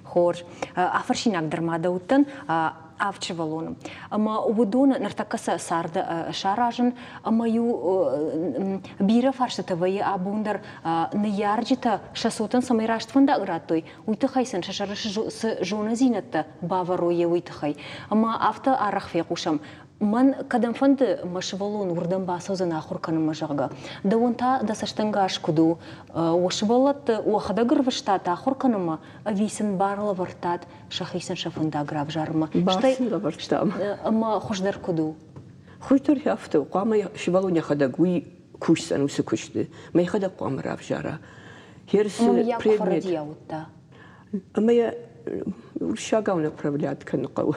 Хорз. Афӕрсинаг дӕр ма дӕ уыдтӕн авд сывӕллоны. Ӕмӕ уыдоны ныртӕккӕ сӕ царды саразын ӕмӕ-иу бирӕ фарстытӕ вӕййы абон дӕр ныййарджытӕ сӕ цотӕн цӕмӕй раст фӕндаг радтой, уый тыххӕй сын сӕ сӕры цы зонындзинӕдтӕ бавӕрой, уый тыххӕй. Ӕмӕ афтӕ арӕх фехъусӕм. Мӕн кӕдӕмфӕнды мӕ сывӕллон уырдӕм бацӕудзӕн ахуыр кӕнынмӕ, зӕгъгӕ. Дӕуӕн та дӕ цӕстӕнгас куыд у? Уӕ сывӕллӕтты уӕхӕдӕг ӕрвыстат ахуыр кӕнынмӕ ӕви сын бар лӕвӕрдтат сӕхицӕн сӕ фӕндаг равзарынмӕ? Бар сын лӕвӕрдтам. Ӕмӕ хуыздӕр куыд у? Хуыздӕр афтӕ у. Хъуамӕ сывӕллон йӕхӕдӕг уый кусдзӕн уыцы куысты. Мӕ йӕхӕдӕг хъуамӕ равзара. Херсы предмет. Ӕмӕ йӕ уырыссагау направлять кӕнын хъӕуы.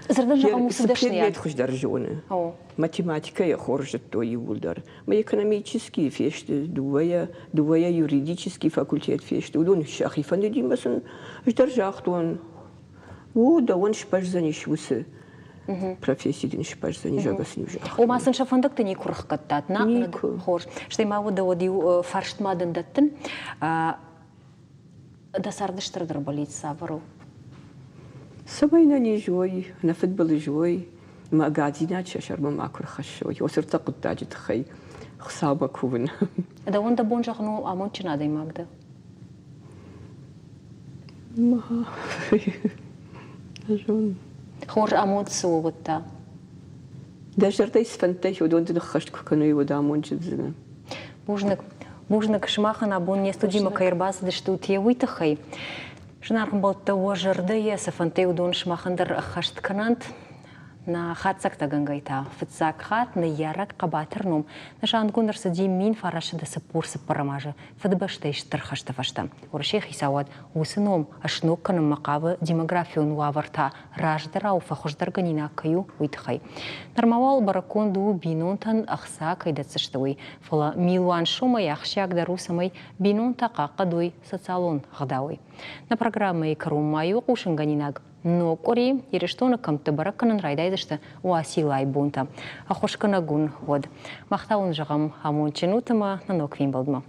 Дзырдӕн зӕгъӕм, уыцы дӕсныйад хуыздӕр зоны. Математикӕйӕ хорз зыдтой иууылдӕр. Мӕ экономический фесты, дыууӕйӕ, дыууӕйӕ юридический факультет фесты. Уыдон сӕхи фӕндыди мӕ сын ӕз дӕр загътон, о, дӕуӕн сбӕздзӕнис уыцы професси дын сбӕздзӕни, зӕгъгӕ сын иу загътон. Ома сын сӕ фӕндӕгты никуы рыхгӕдтат, на? Никуы. Хорз. Стӕй ма уӕдӕ уӕд иу фарст ма дын дӕттын. Дӕ царды стырдӕр бӕллиц цавӕр у? Цӕмӕй нӕ низ уой, нӕ фыдбылыз уой, мӕ ӕгаддзинад сӕ сӕрмӕ макуы рхӕссой. Уыцы ӕртӕ хъуыддаджы тыххӕй Хуыцаумӕ кувын. Дӕуӕн дӕ бон зӕгъын у, амондджын адӕймаг дӕ? Хорз амонд цы у, уыдта? Дӕ зӕрдӕйы цы фӕндтӕ ис, уыдон дын ӕххӕст куы кӕной, уӕд амондджын уыдзынӕ. Бузныг. Бузныг, сымахӕн абон не студимӕ кӕй ӕрбацыдыстут, йе уый тыххӕй. Зынаргъ ӕмбӕлттӕ, уӕ зӕрдӕйы цы фӕндтӕ уыдон сымахӕн дӕр ӕххӕст кӕнӕнт. Нӕ хатдзӕгтӕгӕнгӕй та фыццаг хатт ныййарӕг хъӕбатыр ном нысангонд ӕрцыди 1944 азы Фыдыбӕстӕйы Стыр хӕсты фӕстӕ. Уӕрӕсейы хицауад уыцы ном сног кӕнынмӕ хъавы демографион уавӕртӕ раздӕрау фӕхуыздӕргӕнинаг кӕй у, уый тыххӕй. Нырма уал бӕрӕггонд у, бинонтӕн ӕхца кӕй дӕтдзысты, уый. Фӕлӕ милуан сомӕй ахсджиагдӕр у, цӕмӕй бинонтӕ хъахъхъӕдой социалон ӕгъдауӕй. Нӕ программӕйы кӕрон ма иу хъусынгӕнинаг. Ног къуыри Ирыстоны кӕмтты бӕрӕг кӕнын райдайдзысты Уациллайы бонтӕ. Ӕххуысгӕнӕг уын уӕд. Мах та уын зӕгъӕм амондджын ут ӕмӕ нӕ ног фембӕлдмӕ.